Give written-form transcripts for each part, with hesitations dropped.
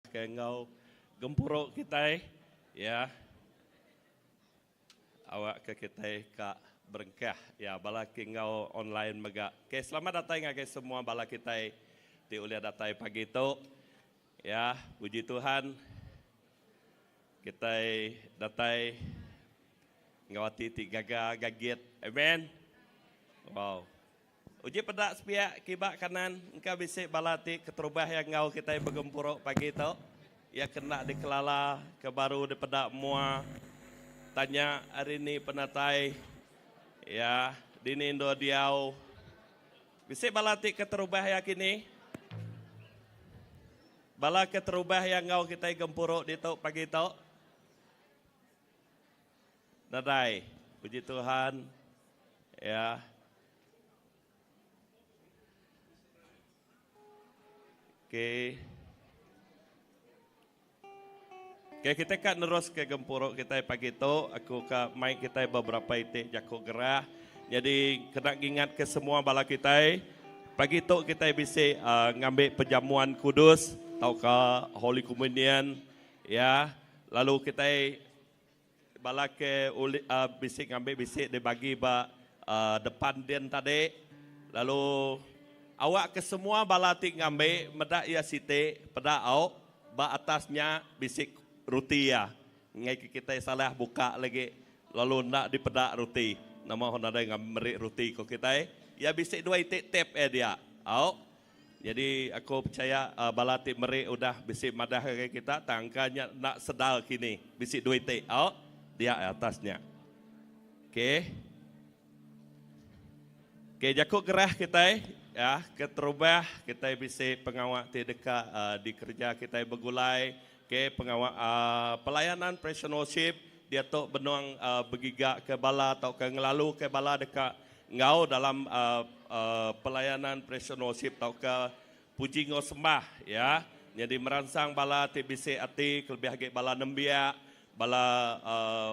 Ke enggau gempuru kitai ya. Awak ke kitai ka berengkah ya bala ke enggau online mega. Okay, selamat datai ngagai semua bala kitai ti ulih datai pagi tu. Ya, puji Tuhan kitai datai enggau ati ti gaga gagit. Amen. Wow. Uji peda sepiak kiba kanan engka bisi bala ti keterubah iya enggau kitai begempuru pagi tu. Iya ke enda dikelala ke baru dipeda mua. Tanya ari ni penatai iya, dini endur diau. Bisi bala ti keterubah iya kini? Bala keterubah iya enggau kitai gempuru ditu pagi tu? Nadai. Puji Tuhan. Ya. Okey. Okey, kita ka nerus ke gempuru kitai pagi tu. Aku ka mai kitai beberapa iti jaku gerah. Jadi kena ngingat ke semua bala kitai, pagi tu kitai bisi uh, ngambi perjamuan kudus tauka Holy Communion ya. Lalu kitai Bala ke ulih bisi ngambi bisi dibagi ba depan din tadi lalu awak ke semua bala ti ngambi meda iya siti peda au ba atas nya bisi ruti iya enggai ke kitai salah buka lagi lalu enda dipeda ruti nama ho nadai meri ruti ko kitai iya bisi dua iti tap iya dia au. Nyadi aku pechaya bala ti meri udah bisi madah ngagai kita tang engka nya enda sedar kini bisi duit ti au dia atas nya. Okey. Okey jaku gerah kitai ya keterubah kitai bisi pengawa ti deka dikereja kitai begulai okey pengawa pelayanan presionalship diatu benung begiga ke bala tauka ngelalu ke bala deka Enggau dalam pelayanan presionalship tauka puji enggau sembah iya nyadi meransang bala ti bisi ati kelebih agi bala nembiak, bala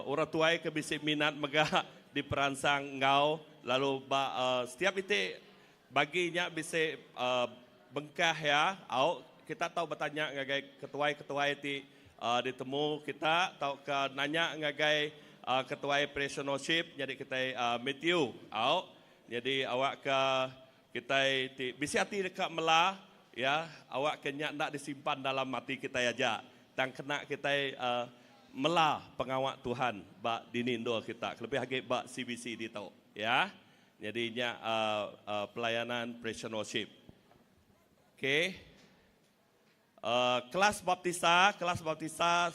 orang tuai ke bisi minat mega diperansang enggau lalu ba setiap iti bagi nya bisi bengkah iya au kita tau betanya ngagai ketuai-ketuai ti ditemu kita tauka nanya ngagai ketuai presionalship nyadi kitai Matthew au nyadi awakka kitai ti bisi ati deka mela iya awakka nya enda disimpan dalam ati kitai aja tang kena kitai mela pengawa Tuhan ba dini endur kita kelebih agi ba CBC ditu iya nyadi nya pelayanan presionalship. Okey. Kelas baptisa, kelas baptisa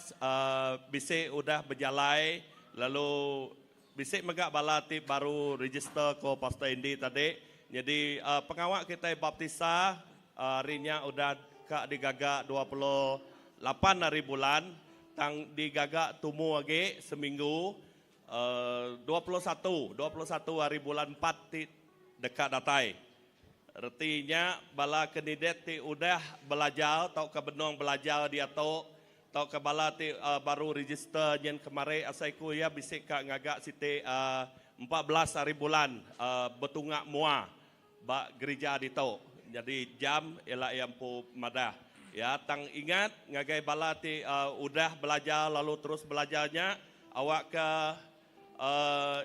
bisi udah bejalai lalu bisi mega bala ti baru register ko Pastor Andy tadi. Nyadi pengawa kitai baptisa hari nya udah ka digaga 28 hari bulan tang digaga tumu agi seminggu 21, 21 hari bulan empat ti deka datai. Reti nya, bala kandidat ti udah belajar tauka benung belajar diatu tauka bala ti baru register nyin kemari asai ku iya bisi ka ngaga siti 14 hari bulan betunga mua ba gerija ditu. Nyadi jam ila iya empu madah. Ya tang ingat ngagai bala ti udah belajar lalu terus belajar nya awakka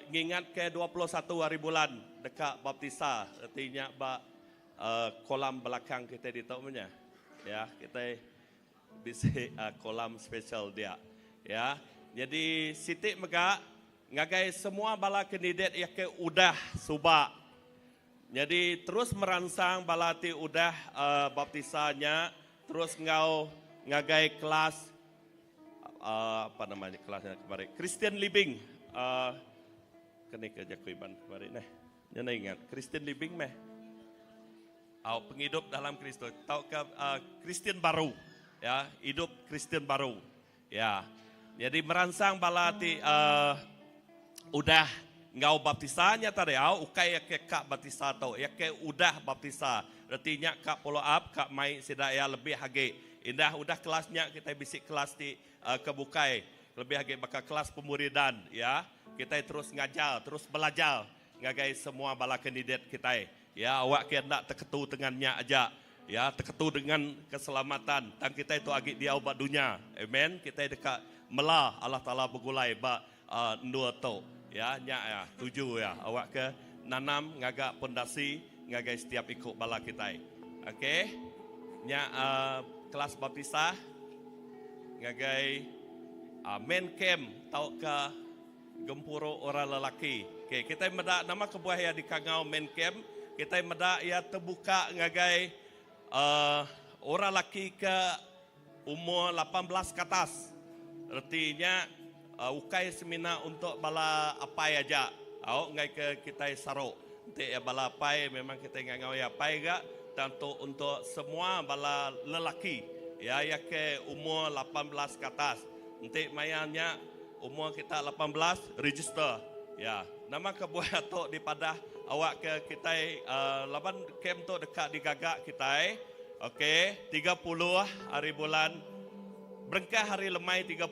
Ngingatka 21 hari bulan deka baptisa reti nya ba kolam belakang kitai ditu meh nya. Ya, kitai bisi kolam special dia. Ya. Nyadi siti mega ngagai semua bala kandidat iya ke udah suba. Nyadi terus meransang bala ti udah baptisa nya terus enggau ngagai kelas apa nama nya kelas nya kemari Christian Living uh, keni ke jaku Iban kemari neh. Nya enda ingat Christian Living meh. Au pengidup dalam Kristus tauka uh, Kristian baru ya, hidup Kristian baru. Ya. Jadi meransang bala ti uh, udah enggau baptisa nya tadi au ukai ya ke ka baptisa tu ya ke udah baptisa reti nya ka follow up ka mai sida ya lebih agi Indah udah kelas nya kitai bisi kelas ti ke bukai kelebih agi baka kelas pemuridan ya. Kitai terus ngajar terus belajar ngagai semua bala kandidat kitai ya awak ke enda teketu tengan nya aja. Ya teketu dengan keselamatan tang kitai tu agi diau ba dunya. Amen. Kitai deka mela Allah Taala begulai ba endur tu. Ya nya ya tuju ya awakka nanam ngaga pondasi ngagai setiap iku bala kitai. Okey. Nya uh, kelas baptisa ngagai uh, main camp tauka gempuru orang lelaki. Okey, kitai meda nama kebuah iya dikangau main camp, kitai meda iya tebuka ngagai uh, orang laki ke umur 18 ke atas. Reti nya uh, ukai semina untuk bala apai aja. Au ngai ke kitai saruk. Enti ya bala apai memang kitai ngangau ya apai ga tentu untuk semua bala lelaki. Ya ya ke umur 18 ke atas. Enti maya nya umur kita 18 register. Ya, nama kebuah tu dipadah awak ke kitai uh, laban camp tu dekat digaga kitai. Okey, 30 hari bulan berengkah hari lemai 30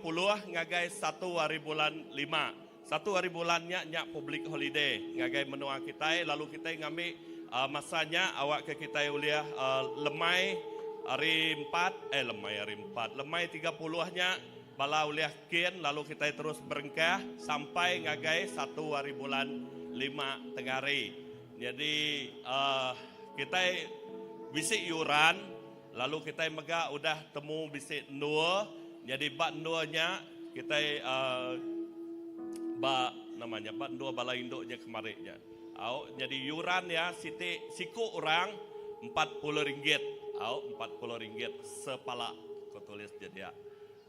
ngagai 1 hari bulan 5. Satu hari bulan nya nya public holiday ngagai menua kitai lalu kitai ngambil uh, masanya awak ke kitai ulih uh, lemai hari 4 eh lemai hari 4 lemai 30 nya bala ulih kin lalu kitai terus berengkah sampai ngagai 1 hari bulan 5 tengah hari. Jadi uh, kitai bisi yuran lalu kitai mega udah temu bisi endur. Jadi ba endur nya kitai uh, ba namanya ba endur bala induknya kemari nya. Au jadi yuran ya siti siku orang RM40. Au RM40 sepala ko tulis jadi ya.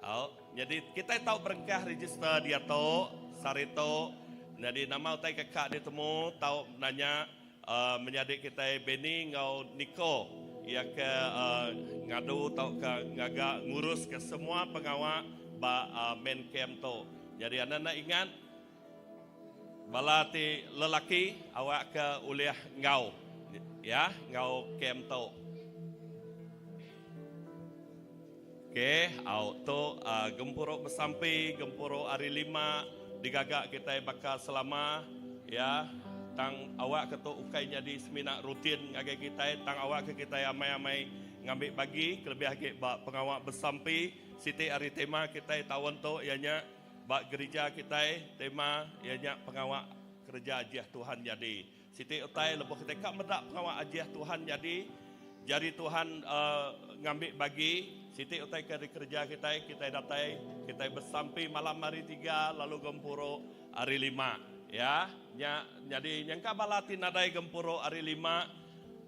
Au jadi kita tahu berengkah register dia tu sehari tu. Jadi nama utai kakak ditemu tahu nanya uh, menyadi kita Benny ngau Nico ia ke uh, ngadu tau ke ngaga ngurus ke semua pengawa ba uh, main camp tu. Jadi anda nak ingat bala ti lelaki awak ke ulih ngau ya ngau camp tu. Okey, au tu uh, gempuru besampi, gempuru hari lima digaga kita bakal selama ya. Tang awak ke tu ukai jadi semina rutin ngagai kita, tang awak ke kita amai-amai ngambil bagi kelebih lagi ba pengawak besampi. Siti hari tema kita tahun tu ianya ba gereja kita tema ianya pengawak kerja ajiah Tuhan jadi. Siti utai lebuh kita kak medak pengawak ajiah Tuhan jadi jadi Tuhan uh, ngambil bagi siti utai ke kerja kita kita datai kita bersampi malam hari tiga lalu gempuru hari lima ya nya jadi nyangka bala ti nadai gempuru hari lima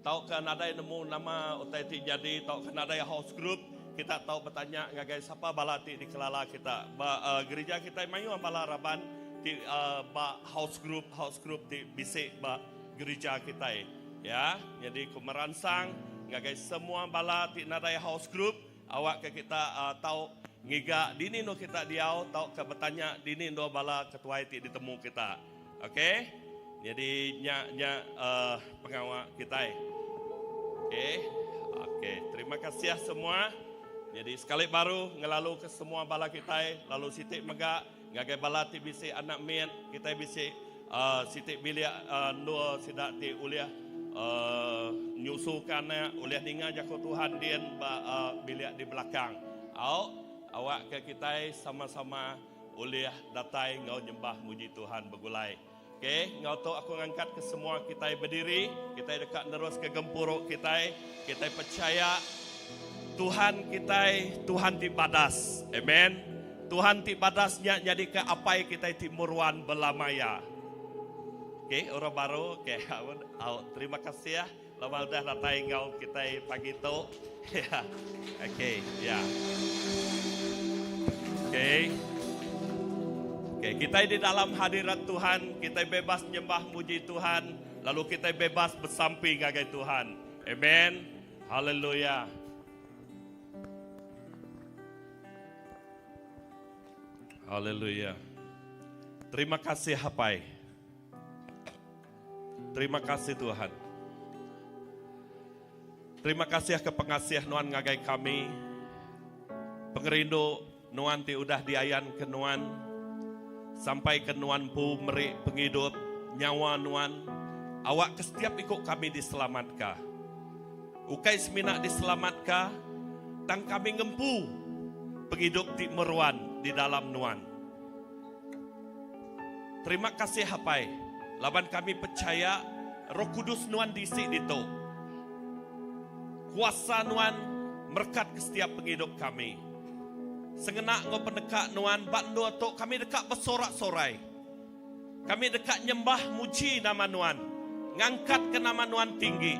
tau ke nadai nemu nama utai ti jadi tau ke nadai house group kita tahu bertanya ngagai siapa bala ti dikelala kita ba uh, gereja kita mayu bala raban ti uh, ba house group house group ti bisi ba gereja kita ya. Jadi ku meransang ngagai semua bala ti nadai house group awak ke kita uh, tahu ngiga dini no kita diau tau ke bertanya dini no bala ketuai ti ditemu kita. Okey. Jadi nya nya uh, pengawak kita. Okey. Okey, terima kasih semua. Jadi sekali baru ngelalu ke semua bala kita lalu siti mega ngagai bala ti bisi anak mit kita bisi uh, siti bilik uh, nur sidak ti ulih uh, nyusukan anak ulih ninga jako Tuhan din ba uh, bilik di belakang. Au awak ke kita sama-sama ulih datai ngau nyembah muji Tuhan begulai. Okey, ngau tu aku ngangkat ke semua kita berdiri, kita dekat nerus ke gempuruk kita, kita percaya Tuhan kita, Tuhan ti badas. Amen. Tuhan ti badasnya jadi ke apai kita ti meruan belamaya. Okey, orang baru, okey. Au, terima kasih ya. Lama dah datai ngau kita pagi tu. Ya. Okey, ya. Okey. Okey, kita di dalam hadirat Tuhan, kita bebas nyembah muji Tuhan, lalu kita bebas bersampi ngagai Tuhan. Amen. Haleluya. Haleluya. Terima kasih Apai. Terima kasih Tuhan. Terima kasih ke pengasih nuan ngagai kami. Pengerindu nuan ti udah diayan ke nuan sampai ke nuan pu meri penghidup nyawa nuan awak ke setiap ikut kami diselamatkan. Ukai semina diselamatka, tang kami ngempu pengidup ti meruan di dalam Nuan. Terima kasih Apai, laban kami pechaya Roh Kudus Nuan diisi ditu. Kuasa Nuan merekatka setiap pengidup kami. Sengena enggau peneka Nuan ba endur tu kami deka besorak-sorai. Kami deka nyembah muji nama Nuan, ngangkatka nama Nuan tinggi,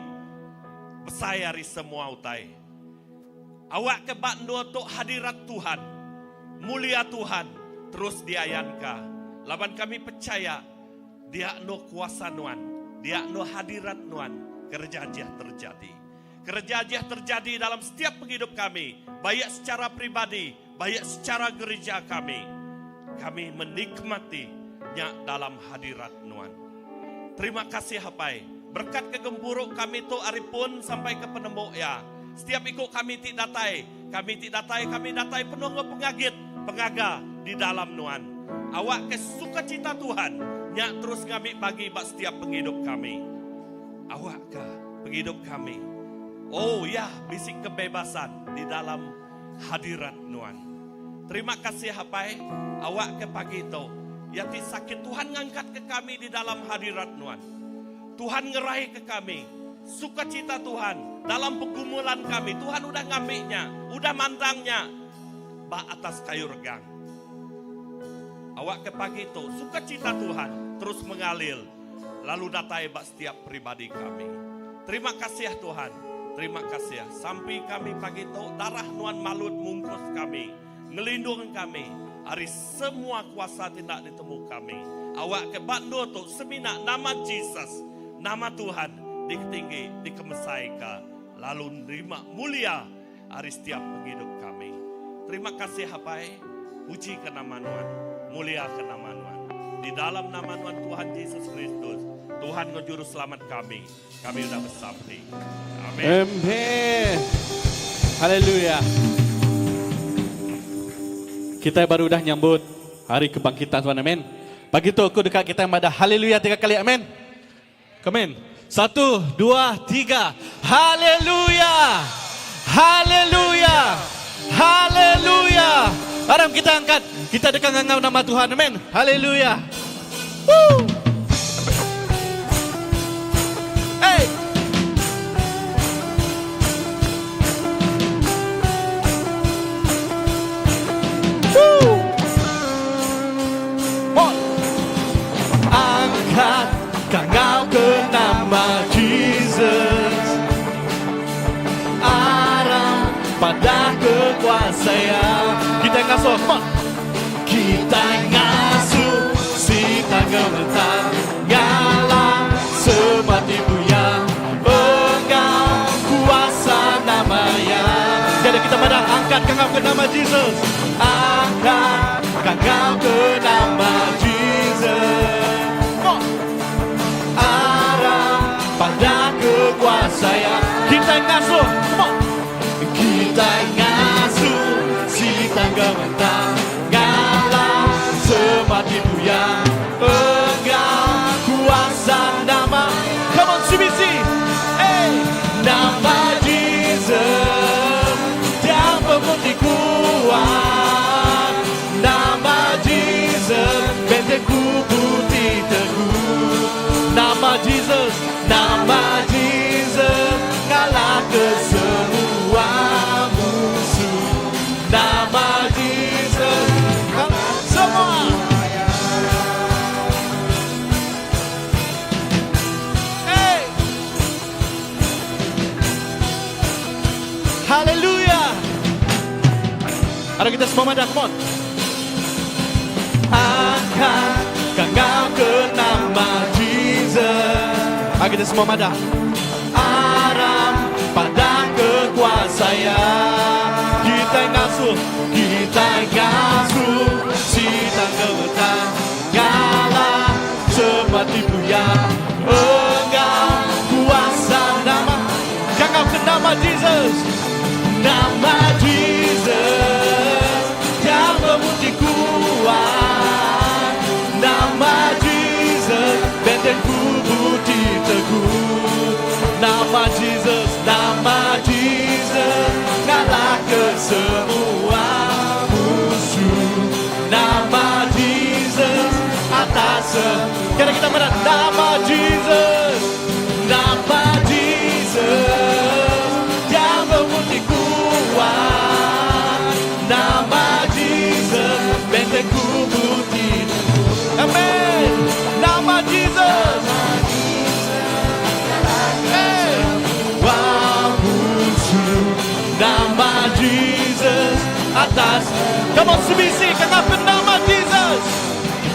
besai ari semua utai. Awakka ba endur tu hadirat Tuhan, mulia Tuhan terus diayanka, laban kami pechaya dia endur kuasa Nuan, dia endur hadirat Nuan kereja ajih terjadi. Kereja ajih terjadi dalam setiap pengidup kami, baik secara peribadi, baik secara gerija kami. Kami menikmati nya dalam hadirat Nuan. Terima kasih Apai, berkat ke gempuru kami tu ari pun sampai ke penembu iya. Setiap iku kami ti datai, kami ti datai, kami datai penuh enggau pengagit, pengaga di dalam Nuan. Awak ke sukacita Tuhan nya terus ngambi bagi ba setiap pengidup kami. Awak ke pengidup kami. Oh ya, bisi kebebasan di dalam hadirat Nuan. Terima kasih Apai, awak ke pagi tu, iya ti sakit Tuhan ngangkat ke kami di dalam hadirat Nuan. Tuhan ngerai ke kami. Sukacita Tuhan dalam pergumulan kami. Tuhan udah ngambi nya, udah mandang nya ba atas kayu regang. Awak ke pagi tu, sukacita Tuhan terus mengalir lalu datai ba setiap peribadi kami. Terima kasih Tuhan. Terima kasih. Sampi kami pagi tu, darah Nuan malut mungkus kami, ngelindung kami ari semua kuasa ti enda ditemu kami. Awak ke ba endur tu semina nama Jesus, nama Tuhan diketinggi, dikemesaika lalu nerima mulia ari setiap pengidup kami. Terima kasih Apai, puji ke nama Nuan, mulia ke nama Nuan. Di dalam nama Nuan Tuhan Jesus Kristus, Tuhan enggau Juru Selamat kami, kami udah besampi. Amin. Amen. Haleluya. Kitai baru udah nyambut Hari Kebangkitan Tuhan. Amen. Pagi tu aku deka kitai madah haleluya tiga kali. Amen. Komen. Satu, dua, tiga. Haleluya! Haleluya! Haleluya! Aram kita angkat. Kita deka ngangau nama Tuhan. Amen. Haleluya. Woo! Hey! Woo! Mon. Angkat kangau ke nama Jesus. Aram pada kekuasa ya. Kita ngasuh, come on. Kita ngasuh si gemetar ngalah semua tipu ya enggau kuasa nama ya. Jadi kita pada angkat kangau ke nama Jesus. Angkat kangau ke nama Jesus. Come on. Aram pada kekuasa ya. Kita ngasuh, come on. Kita ngasuh si gemetar ngalah semua tipu ya enggau kuasa nama. Come on CBC. Hey, nama Jesus yang pemutih kuat. Nama Jesus bentengku putih teguh. Nama Jesus, nama Jesus ngalah ke semua musuh. Nama Jesus ngalah semua. Hey! Haleluya! Mari kita semua madah, come on. Angkat kangau ke nama Jesus. Mari kita semua madah. Aram pada kekuasa ya. Kita ngasuh, kita ngasuh si gemetar ngalah semua tipu ya enggau kuasa nama. Kangau ke nama Jesus. Nama Jesus yang pemutih kuat. Nama Jesus bentengku bukti teguh. Nama Jesus, nama Atas. Come on sebisi kena nama Jesus.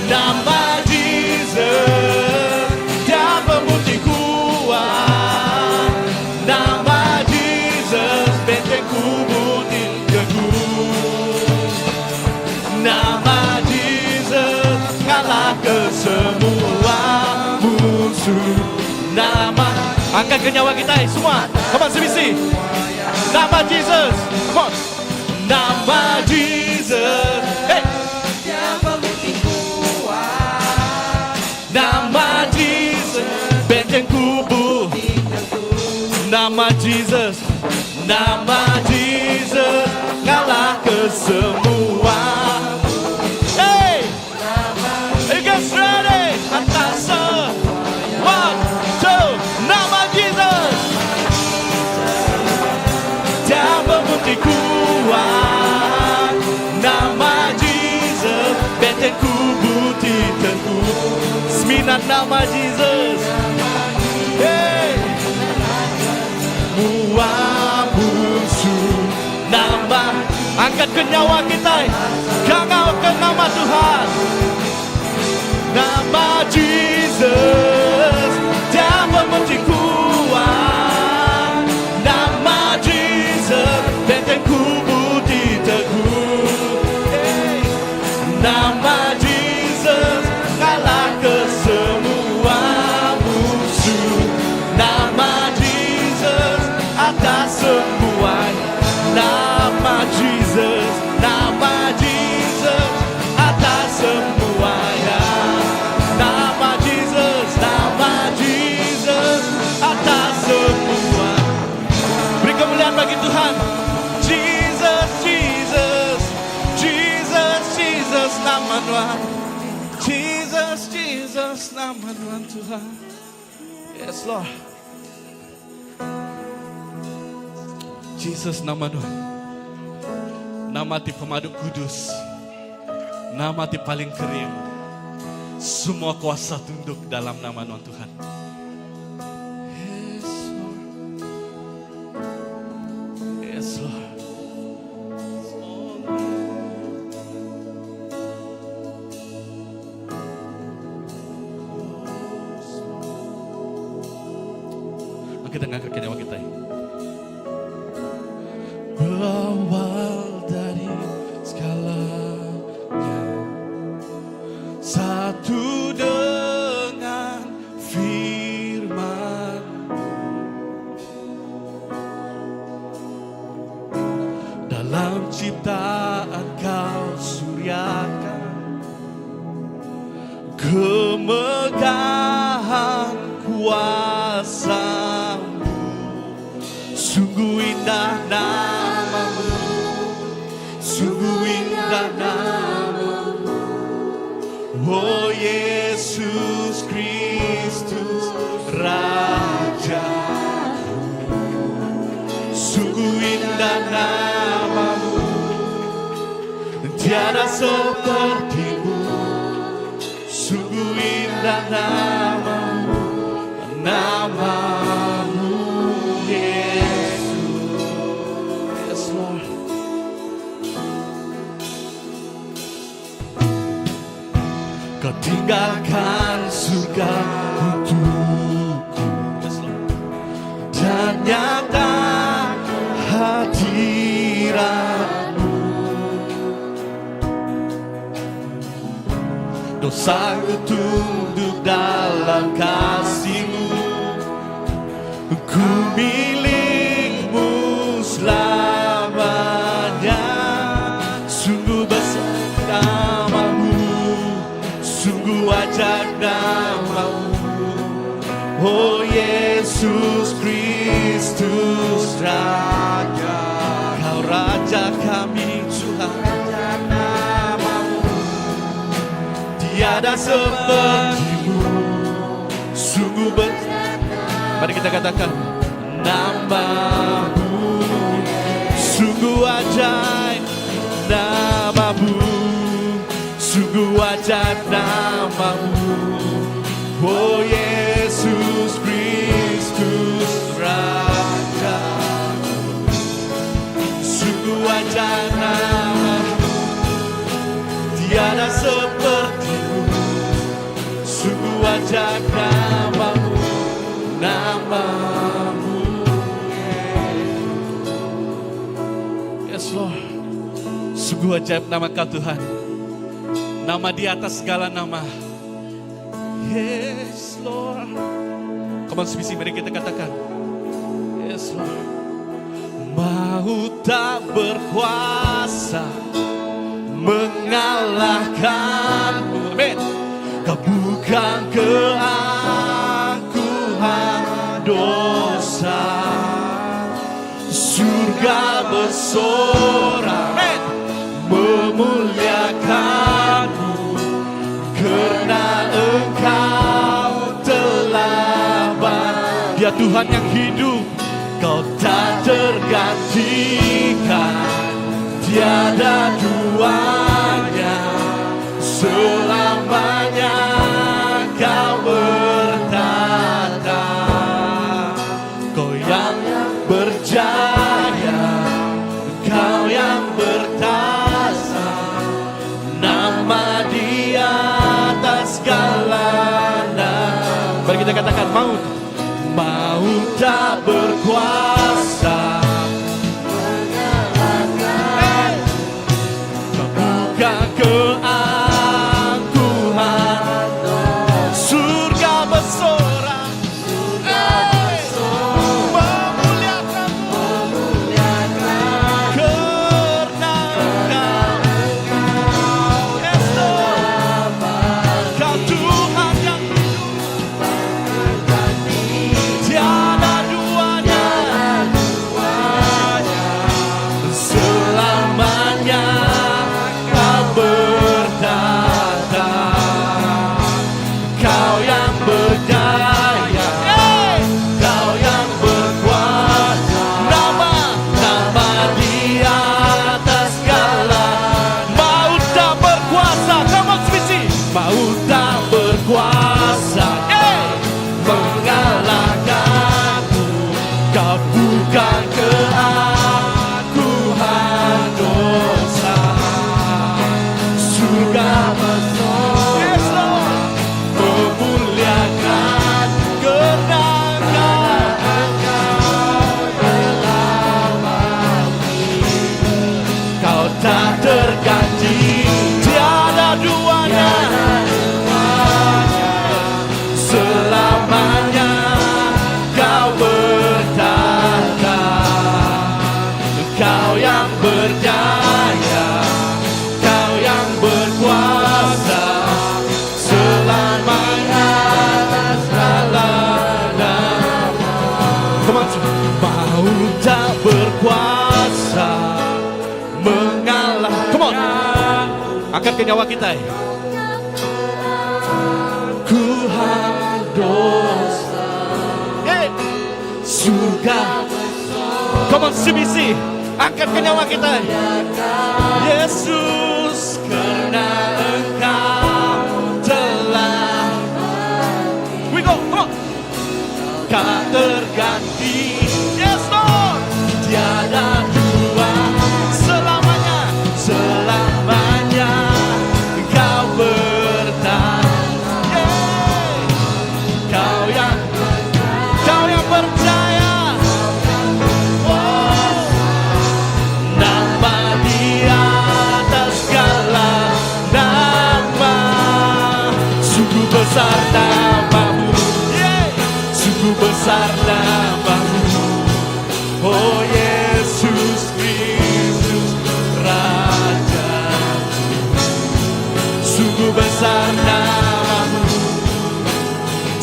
Nama Jesus dia pemutih kuat. Nama Jesus benteng kubu teguh. Nama Jesus kalah ke semua musuh. Nama angkat ke nyawa kita eh, semua. Come on sebisi. Nama Jesus. Come on. Nama Jesus. Hey. Nama Jesus benteng kubu. Nama Jesus. Nama Jesus kalah ke semua. Hey! Are you guys ready? Atas One, two, nama Jesus. Dia pemutih kuat. Nama Jesus benteng kubu teguh. Sembilan nama Jesus. Hey! Semua musuh nama angkat ke nyawa kita kangau ke nama Tuhan nama Jesus dia pemutih kuat nama Jesus benteng kubu teguh hey. Nama Jesus kalah ke semua musuh. Nama Jesus atas semua. Nama Jesus, nama Jesus atas semuanya. Nama Jesus, nama Jesus atas semua. Beri kemuliaan bagi Tuhan. Jesus, Jesus, Jesus, Jesus, nama Tuhan. Jesus, Jesus, nama Tuhan Tuhan. Yes, Lord. Jesus nama Tuhan. Nama ti pemadu kudus. Nama ti paling kering. Semua kuasa tunduk dalam nama Nuan Tuhan. Yes, Lord. Yes, Lord. Kita ngangkat ke nyawa kita. Berawal dari segalanya, satu dengan firman. Dalam ciptaan kau suryakan kemegahan kuasamu. Sungguh indah namamu, sungguh indah namamu. Oh Yesus Kristus Raja. Sungguh indah namamu, tiada sepertimu. Sungguh indah namamu, namamu Yesus. Yes, Lord. Kau tinggalkan surga untukku. Yes, Lord. Dan nyata hadiratmu. Dosaku tunduk dalam kasihmu. Ku milikmu selamanya. Sungguh besar namamu, sungguh ajaib namamu. Oh Yesus Kristus Raja, Kau Raja kami Tuhan. Tiada sepertimu, sungguh besar. Mari kita katakan namamu, sungguh ajaib namamu, sungguh ajaib namamu. Oh Yesus Kristus Raja, sungguh ajaib namamu. Sungguh ajaib nama Kau Tuhan. Nama di atas segala nama. Yes, Lord. Come on, sebisi mari kita katakan. Yes, Lord. Maut tak berkuasa mengalahkanmu. Amin. Kau bukan keangkuhan dosa. Surga bersorak. Amin. Memuliakanmu kerana engkau telah bangkit. Dia Tuhan yang hidup, kau tak tergantikan, tiada duanya, selamanya kau bertahta. Kau yang berjaya, kau yang bertahta, nama di atas segala nama. Mari kita katakan maut. Maut tak berkuasa. Hey! Kau bukan keangkuhan. Surga bersorak. Hey! Memuliakanmu. Kerana engkau. Yes, Lord. Kau Tuhan yang hidup. Tiada duanya. Selamanya kau bertahta. Kau yang berdaya. Kau yang berkuasa. Nama, nama di atas segala. Maut tak berkuasa. Come on, Smithy. Maut tak berkuasa. Hey! Mengalahkanmu. Kau bukan keangkuhan dosa. Surga Yes, Lord. Memuliakan kerana engkau telah mati. Kau tak terganti, tiada duanya. Selamanya kau bertahta. Kau yang berdaya, kau yang berkuasa. Selamanya segala nama. Come on, maut tak berkuasa mengalah. Come on, angkat ke nyawa kita. Kuhan dosa. Hey. Surga. Come on, CBC. Angkat ke nyawa kita. Yesus, karena engkau telah. We go, come on. Tak terganti. Yes, Lord. Tiada dua. Selamanya, selamanya kau bertahan. Yeah. Kau yang percaya. Oh. Nama di atas segala nama. Sungguh besar namamu. Yeah. Sungguh besar namamu. Oh Yesus Kristus Raja. Sungguh besar namamu.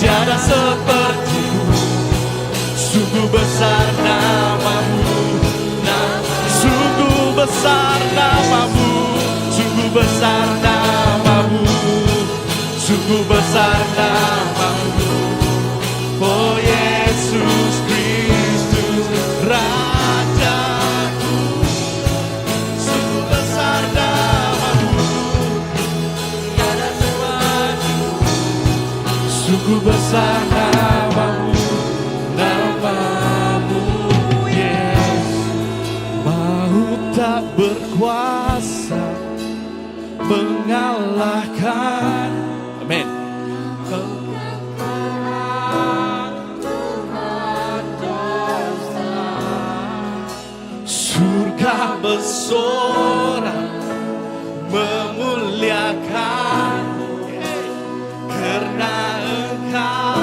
Tiada sepertimu. Sungguh besar namamu. Nah, sungguh besar namamu. Sungguh besar namamu. Sungguh besar namamu. Oh Yesus Kristus Rajaku. Sungguh besar namamu. Tiada sepertimu. Sungguh besar namamu. Namamu Yesus. Maut tak berkuasa mengalahkan. Amin. Surga bersorak. Memuliakan Kerana Engkau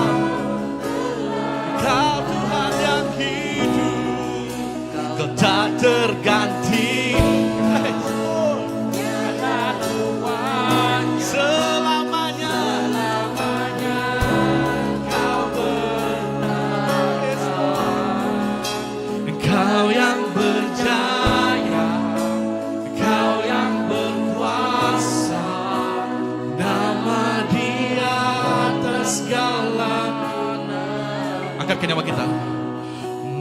Engkau Tuhan yang hidup Kau tak terganti Selamanya Kau bertahta Engkau yang berjaya Engkau yang berkuasa Nama di atas segala Angkat ke nyawa kita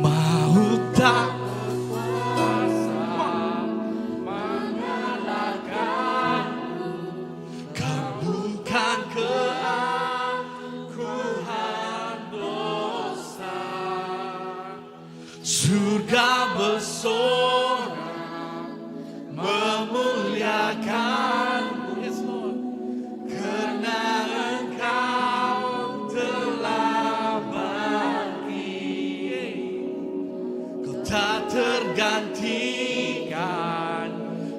Maut tak Kau bukan keangkuhan dosa Surga bersorak memuliakan Yes, Lord. Kerana Engkau telah bangkit Kau tak tergantikan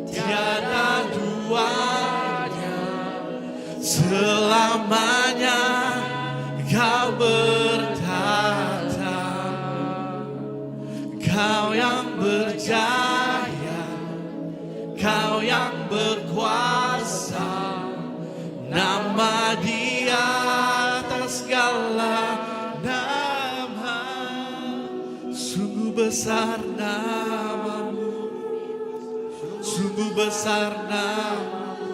Tiada duanya Selamanya Kau bertata Kau yang berjaya Kau yang berkuasa Nama di atas segala nama Sungguh besar namamu Sungguh besar namamu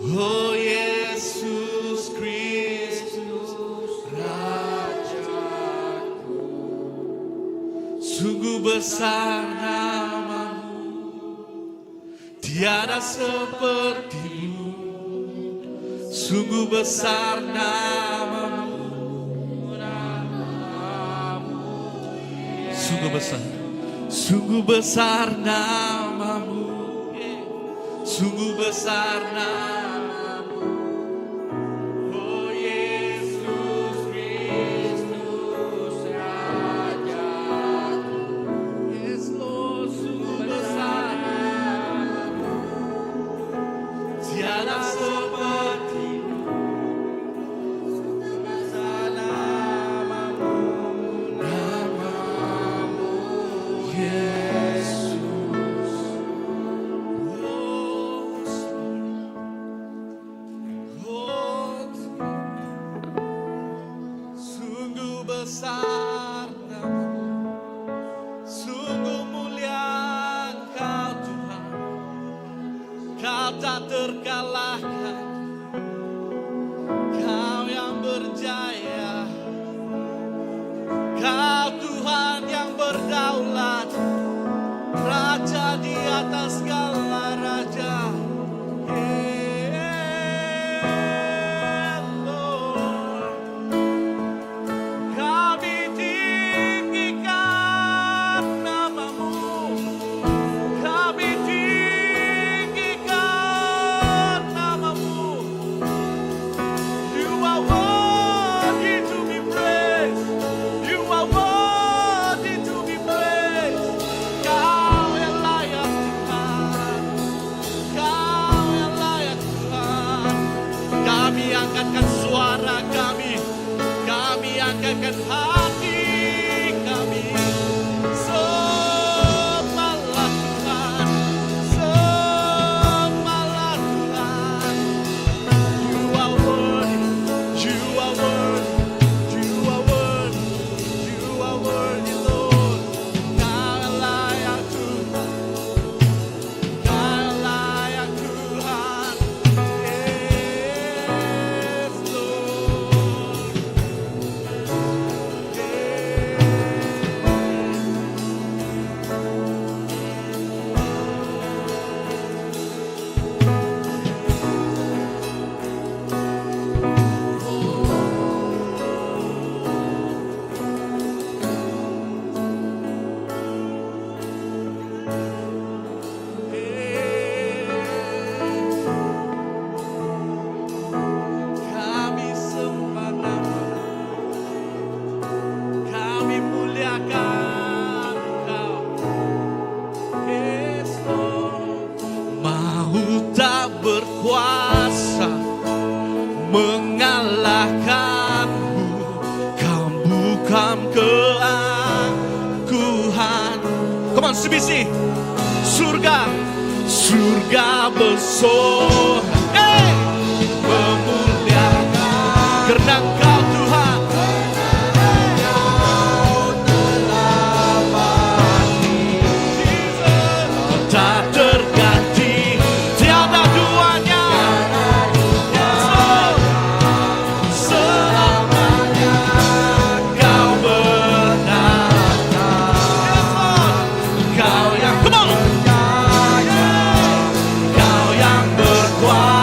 Oh Yesus Kristus Rajaku Sungguh besar namamu Tiada sepertimu Sungguh besar namamu Sungguh besar Sungguh besar namamu Sungguh besar namamu Oh Yesus Kristus Rajaku Yes Lord Sungguh besar namamu Tiada sepertimu Sungguh besar namamu Namamu Yesus Oh, oh, sungguh besar namamu Sungguh mulia Engkau Tuhan Kau tak terkalahkan Kau yang berjaya Kau Tuhan yang berdaulat Raja di atas segala raja Yeah, Lord. Kami tinggikan namamu Kami tinggikan namamu You are worthy to be praised You are worthy to be praised Kau yang layak Tuhan Kau yang layak Tuhan Kami angkatkan suara kami Kami angkatkan hati kami Sembahlah Tuhan Sembahlah Tuhan You are worthy You are worthy You are worthy You are worthy Lord Kau yang layak Tuhan Kau yang layak Tuhan Yes Lord. Maut tak berkuasa mengalahkanmu. Kau bukan keangkuhan. Come on, CBC. Surga, surga bersorak. Hey! Memuliakan kerana Engkau Tuhan. Tak terganti, tiada duanya. Yes, Lord. Selamanya Kau benar. Yes, Lord. Kau yang, come on. Kau yang berkuasa.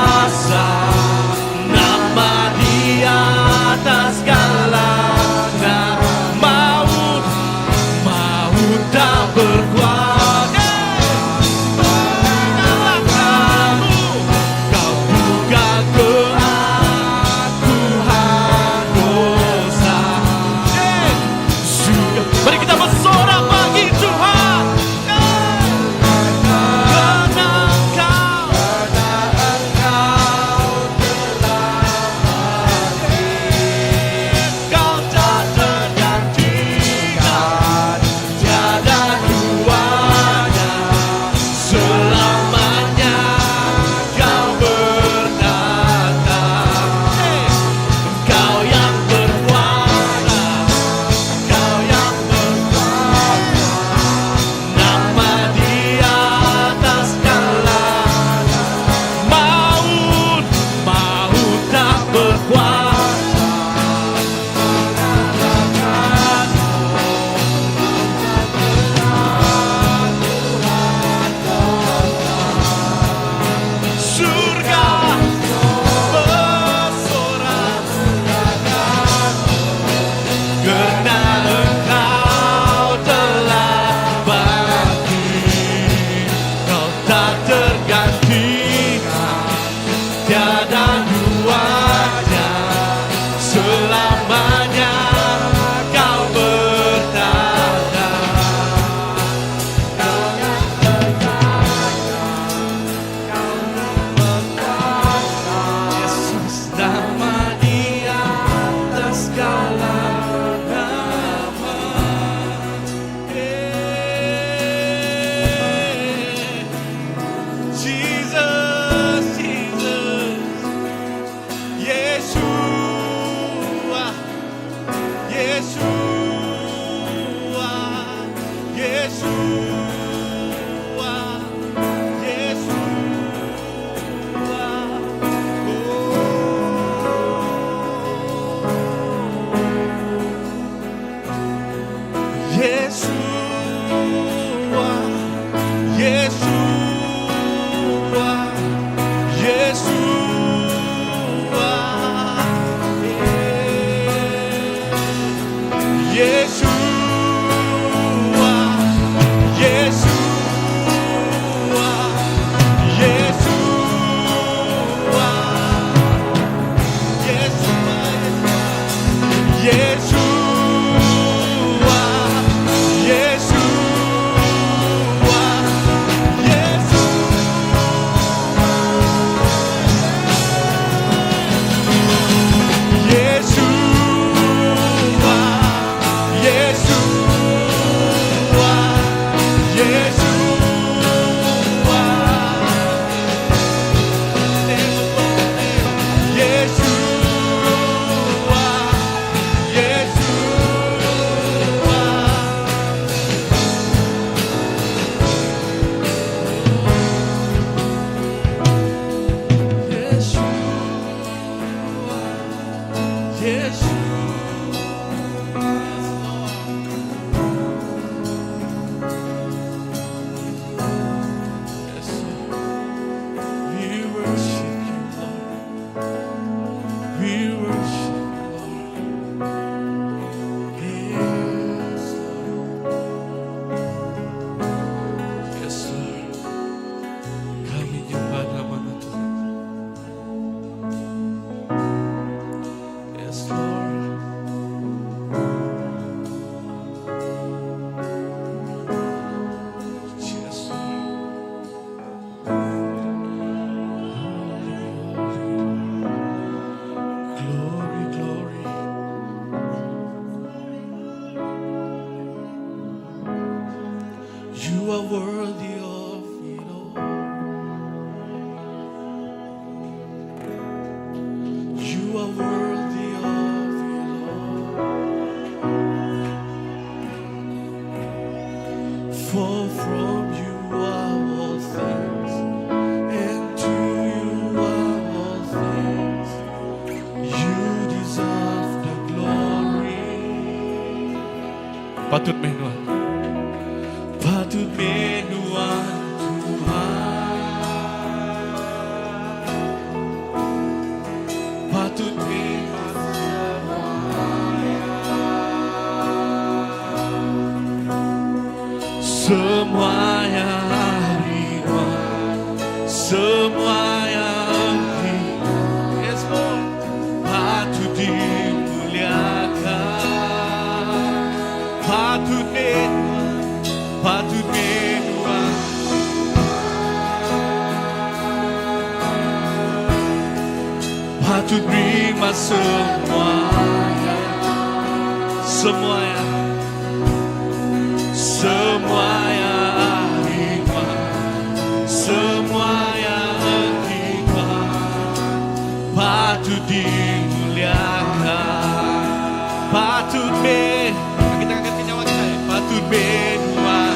Patut meh nuan. Patut meh nuan Tuhan. Patut meh Semuanya ari nuan. Semuanya enggi. Yes Lord. Patut dimuliakan. Patut meh nuan. Patut meh nuan. Patut terima semuanya. Semuanya. Semuanya ari nuan. Semuanya enggi nuan. Patut dimuliakan. Patut meh. Kita angkat nyawa kita ya. Patut meh nuan.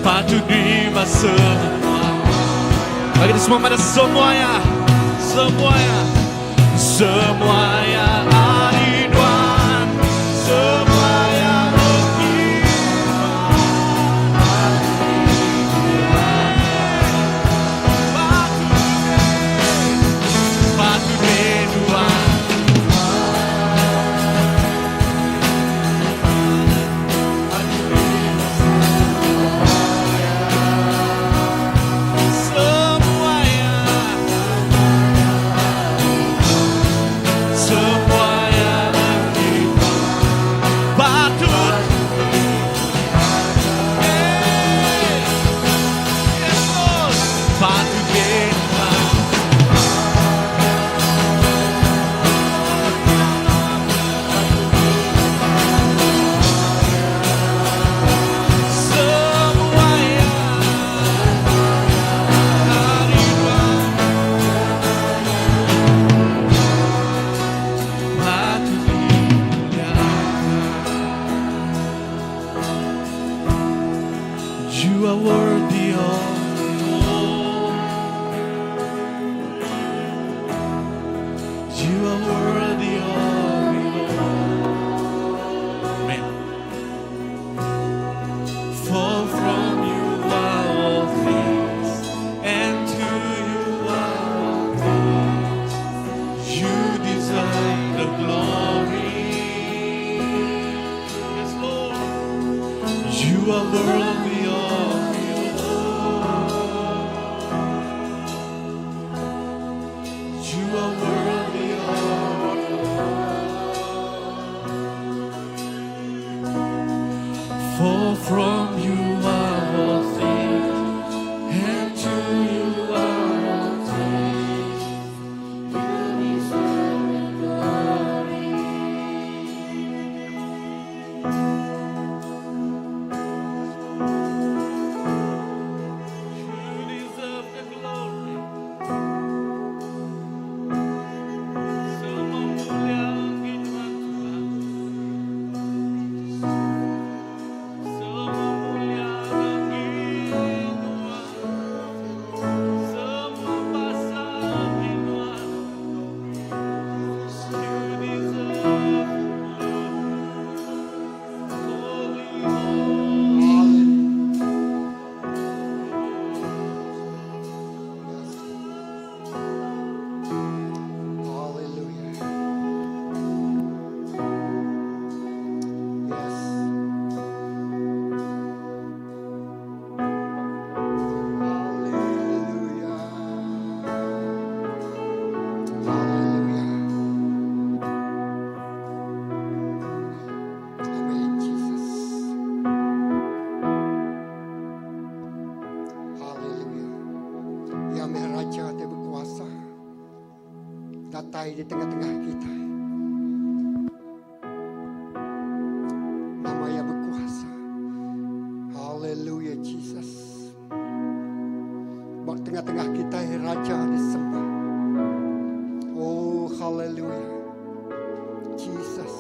Patut terima semua. Bagi kita semua pada semuanya. Semuanya. Semuanya ari nuan. Semuanya enggi nuan. Patut meh. Patut meh nuan. Semuanya. Semuanya enggi nuan. Patut. Hey. Yes, Lord. Patut meh nuan. Semuanya ari nuan. Patut dimuliakan. You are worthy of it all. You are worthy of it all. Amen. For from you are all things, and to you are all things. You deserve the glory. Yes, Lord. You are worthy of it all. You are worthy of it all. For from you are all things, and to you are all things. You deserve the glory. You deserve the glory. Semua mulia enggi nuan Tuhan. Semua mulia enggi nuan. Semua basa enggi nuan. You deserve Holy, holy. Hallelujah. Yes. Hallelujah. Hallelujah. Amen, Jesus. Hallelujah. Ya meh Raja ti bekuasa datai di tengah-tengah kita. Nama Ia berkuasa. Hallelujah Jesus. Ba tengah-tengah kita Raja disembah. Oh hallelujah. Jesus.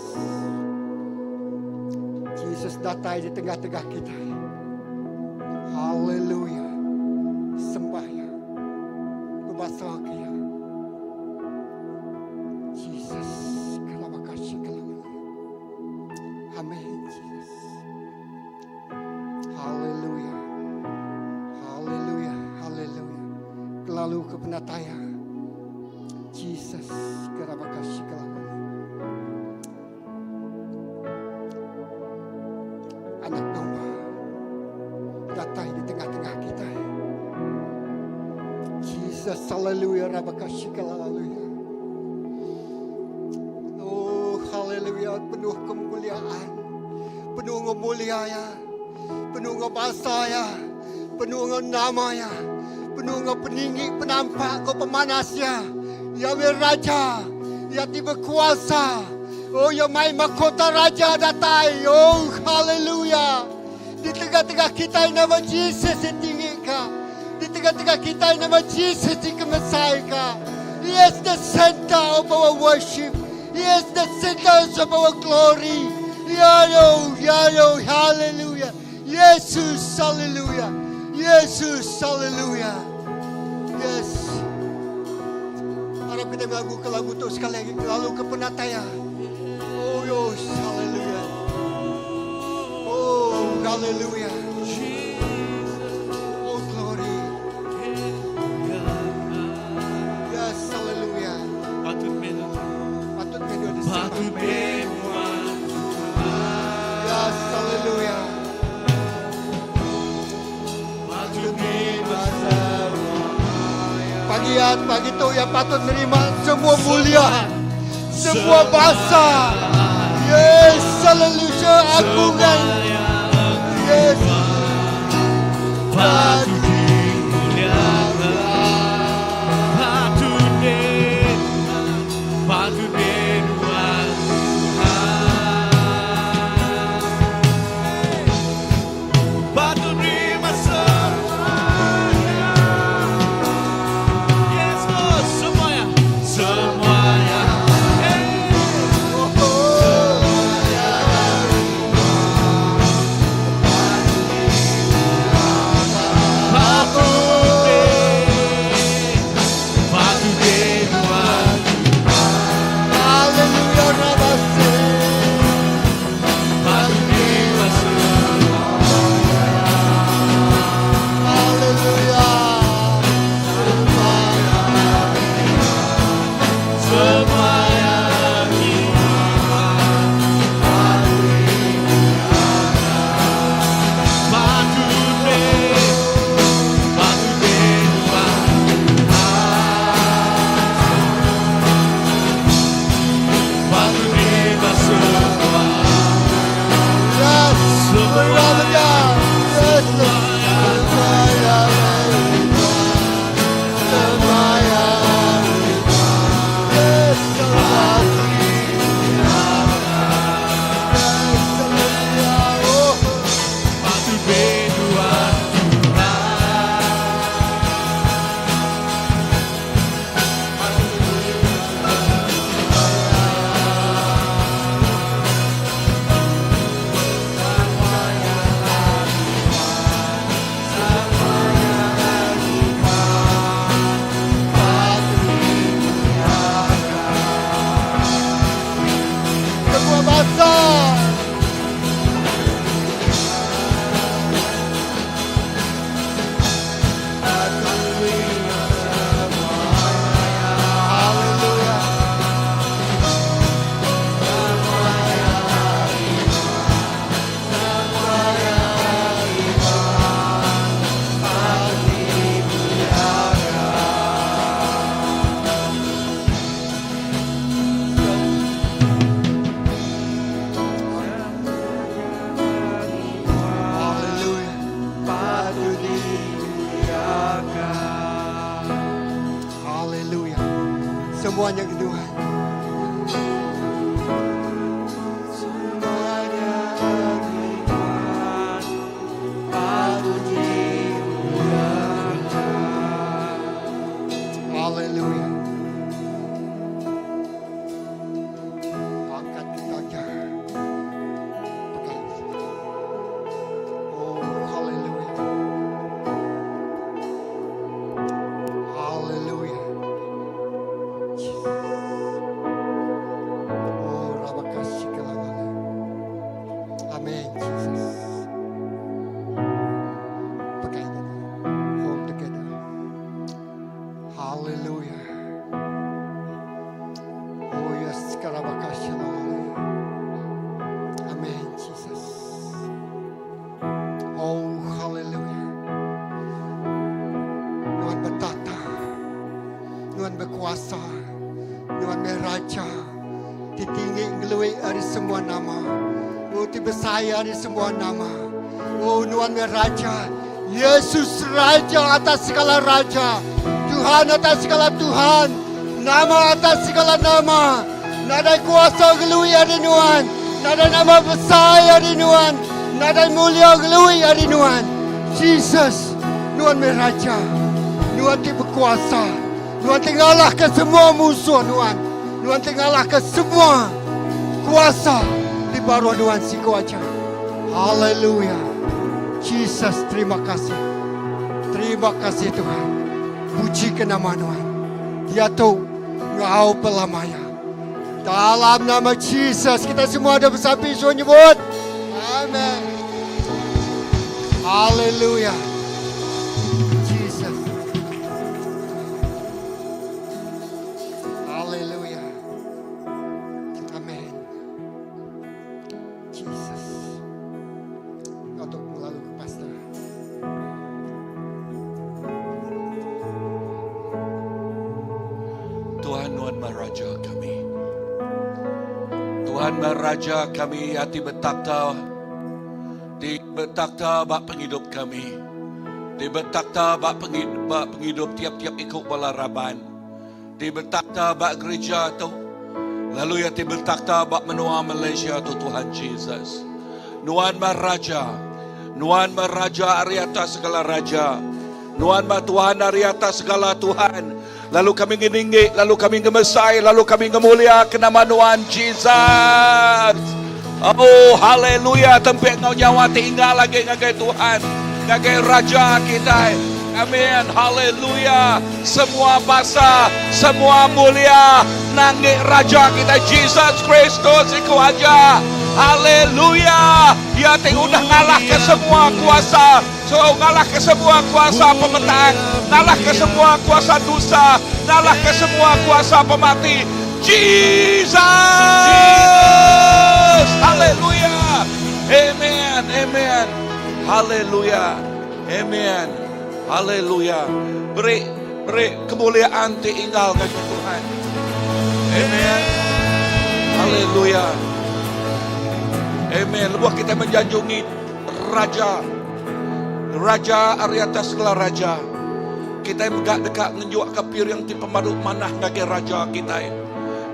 Jesus datai di tengah-tengah kita. Hallelujah. Sembah ya. Bebasa ke ya. Jesus. Ngelalu ke penatai iya. Jesus Kerabakashikalabali. Anak domba datai di tengah-tengah kita. Jesus, hallelujah, Rabakashikalaluya. Oh, hallelujah, penuh kemuliaan, penuh ngemulia ya, penuh ngau basa ya, penuh ngau nama ya, penuh ngau peninggi penampak ngau pemanas ya. Ya Raja, ya ti berkuasa. Oh, ya mai mahkota raja datai. Oh, hallelujah. Di tengah-tengah kita nama Jesus yang tinggi ka. Di tengah-tengah kita nama Jesus dikemesai ka. He is the center of our worship. He is the center of our glory. Ya, ya, hallelujah. Jesus, hallelujah. Jesus, hallelujah. Yes. Harap kita lagu ke lagu tu sekali lagi lalu ke penataya. Oh, yes, hallelujah. Oh, hallelujah. Oh, glory. Yes, hallelujah. Patut menu. Patut menu disembah. Patut menu. Yes, hallelujah. Patut menu. Pagi ya, pagi tu yang patut nerima semua mulia, semua bangsa. Yes, hallelujah. Aku kan. Yes. Patut dimuliakan. Patut de, patut Tuhan. Patut terima semuanya. Yes, Lord, semuanya, semuanya. Hey. Oh, Patut de, patut Tuhan. Hallelujah, Rabase. Patut terima semua. Hallelujah. Semuanya kita patut de, patut Tuhan. Patut terima semua. Yes, Hallelujah. Yes, Semuanya. Semuanya. Yes, Yes, hallelujah. Oh. Patut berdua Tuhan. Semua bangsa. Haleluya. Haleluya. Patut dimuliakan. Haleluya. Semuanya ke Tuhan. Semuanya Tuhan patut dimuliakan. Haleluya. Angkat kita aja. Pegang. Oh, haleluya. Haleluya. Jesus. Oh, rabakasi kelamana. Amin, Jesus. bekuasa. Nuan meh Raja ti tinggi ngelui ari semua nama. Oh ti besai ari semua nama. Oh nuan meh Raja. Yesus Raja atas segala raja. Tuhan atas segala Tuhan. Nama atas segala nama. Nadai kuasa ngelui ari nuan. Nadai nama besai ari nuan. Nadai mulia ngelui ari nuan. Jesus, nuan meh Raja. Nuan ti bekuasa. Nuan ti ngalahka semua munsuh nuan. Nuan ti ngalahka semua kuasa di baruh nuan siku aja. Haleluya. Jesus, terima kasih. Terima kasih Tuhan. Puji ke nama nuan. Diatu ngau belama ya. Dalam nama Jesus kita semua ada besampi semua nyebut. Amen. Haleluya. Jesus. Haleluya. Amen. Jesus. Kau tu lalu ke pastor. Tuhan nuan mah raja kami. Tuhan mah raja kami ati betakta ti betakta ba pengidup kami. Ti betakta ba pengidup, ba pengidup tiap-tiap iku bala raban. Ti betakta ba gereja tu. Lalu iya ti betakta ba menua Malaysia tu Tuhan Jesus. Nuan mah raja. Nuan mah raja ari atas segala raja. Nuan mah Tuhan ari atas segala Tuhan. Lalu kami ngeninggi, lalu kami ngemesai, lalu kami ngemulia ke nama Nuan Jesus. Oh, haleluya. Tempik enggau nyawa ti inggal agi ngagai Tuhan, ngagai Raja kitai. Amin. Haleluya. Semua basa, semua mulia nanggi Raja kitai Jesus Kristus iku aja. Haleluya. Iya ti udah ngalahka semua kuasa, so ngalahka semua kuasa pemetang, ngalahka semua kuasa dosa, ngalahka semua kuasa pemati. Jesus! Haleluya. Amen. Amen. Haleluya. Amen. Haleluya. Beri beri kemuliaan ti inggal ngagai Tuhan. Amen. Haleluya. Amen. Lebuh kita menjunjungi raja raja ari atas segala raja. Kitai mega deka ngenjukka piring ti pemadu manah ngagai raja kitai.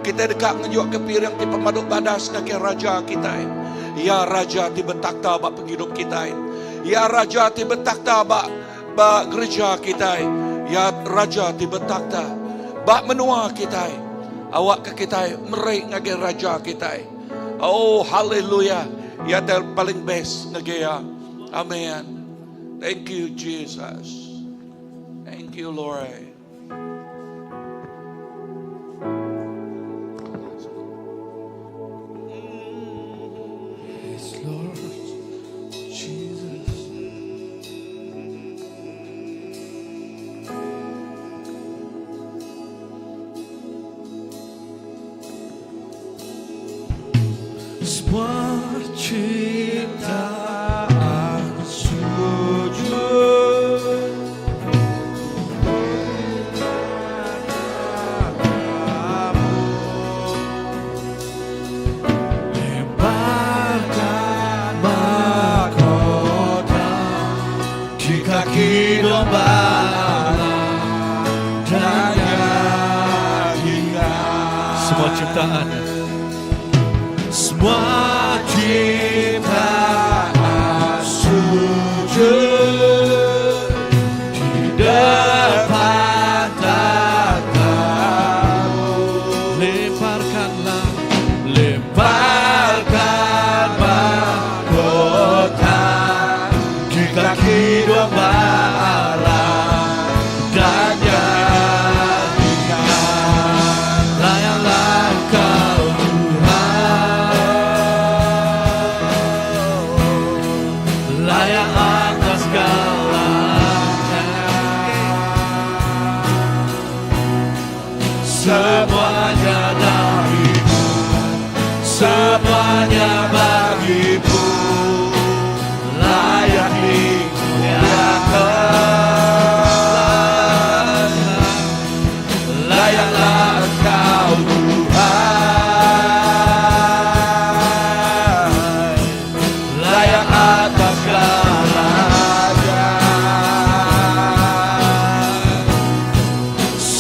Kitai deka ngenjukka piring ti pemadu badas ngagai raja kitai. Iya raja ti betakhta ba pengidup kitai. Iya raja ti betakhta ba ba gereja kitai. Iya raja ti betakhta ba menua kitai. Awakka kitai meri ngagai raja kitai. Oh haleluya. Iya ti paling best ngagai iya. Amen. Thank you Jesus. Thank you Lord. Yes, Lord Jesus. Semua ciptaan sujud. Lemparkan mahkota di kaki domba Allah dan nyanyikan. Semua ciptaan. Semua ciptaan sujud di depan takhtamu. Lemparkanlah, Lemparkan mahkota di kaki domba Allah dan nyanyikan. Layaklah Engkau Tuhan, layak atas segalanya. Semuanya darimu, semuanya bagimu, layak dimuliakan. Layaklah.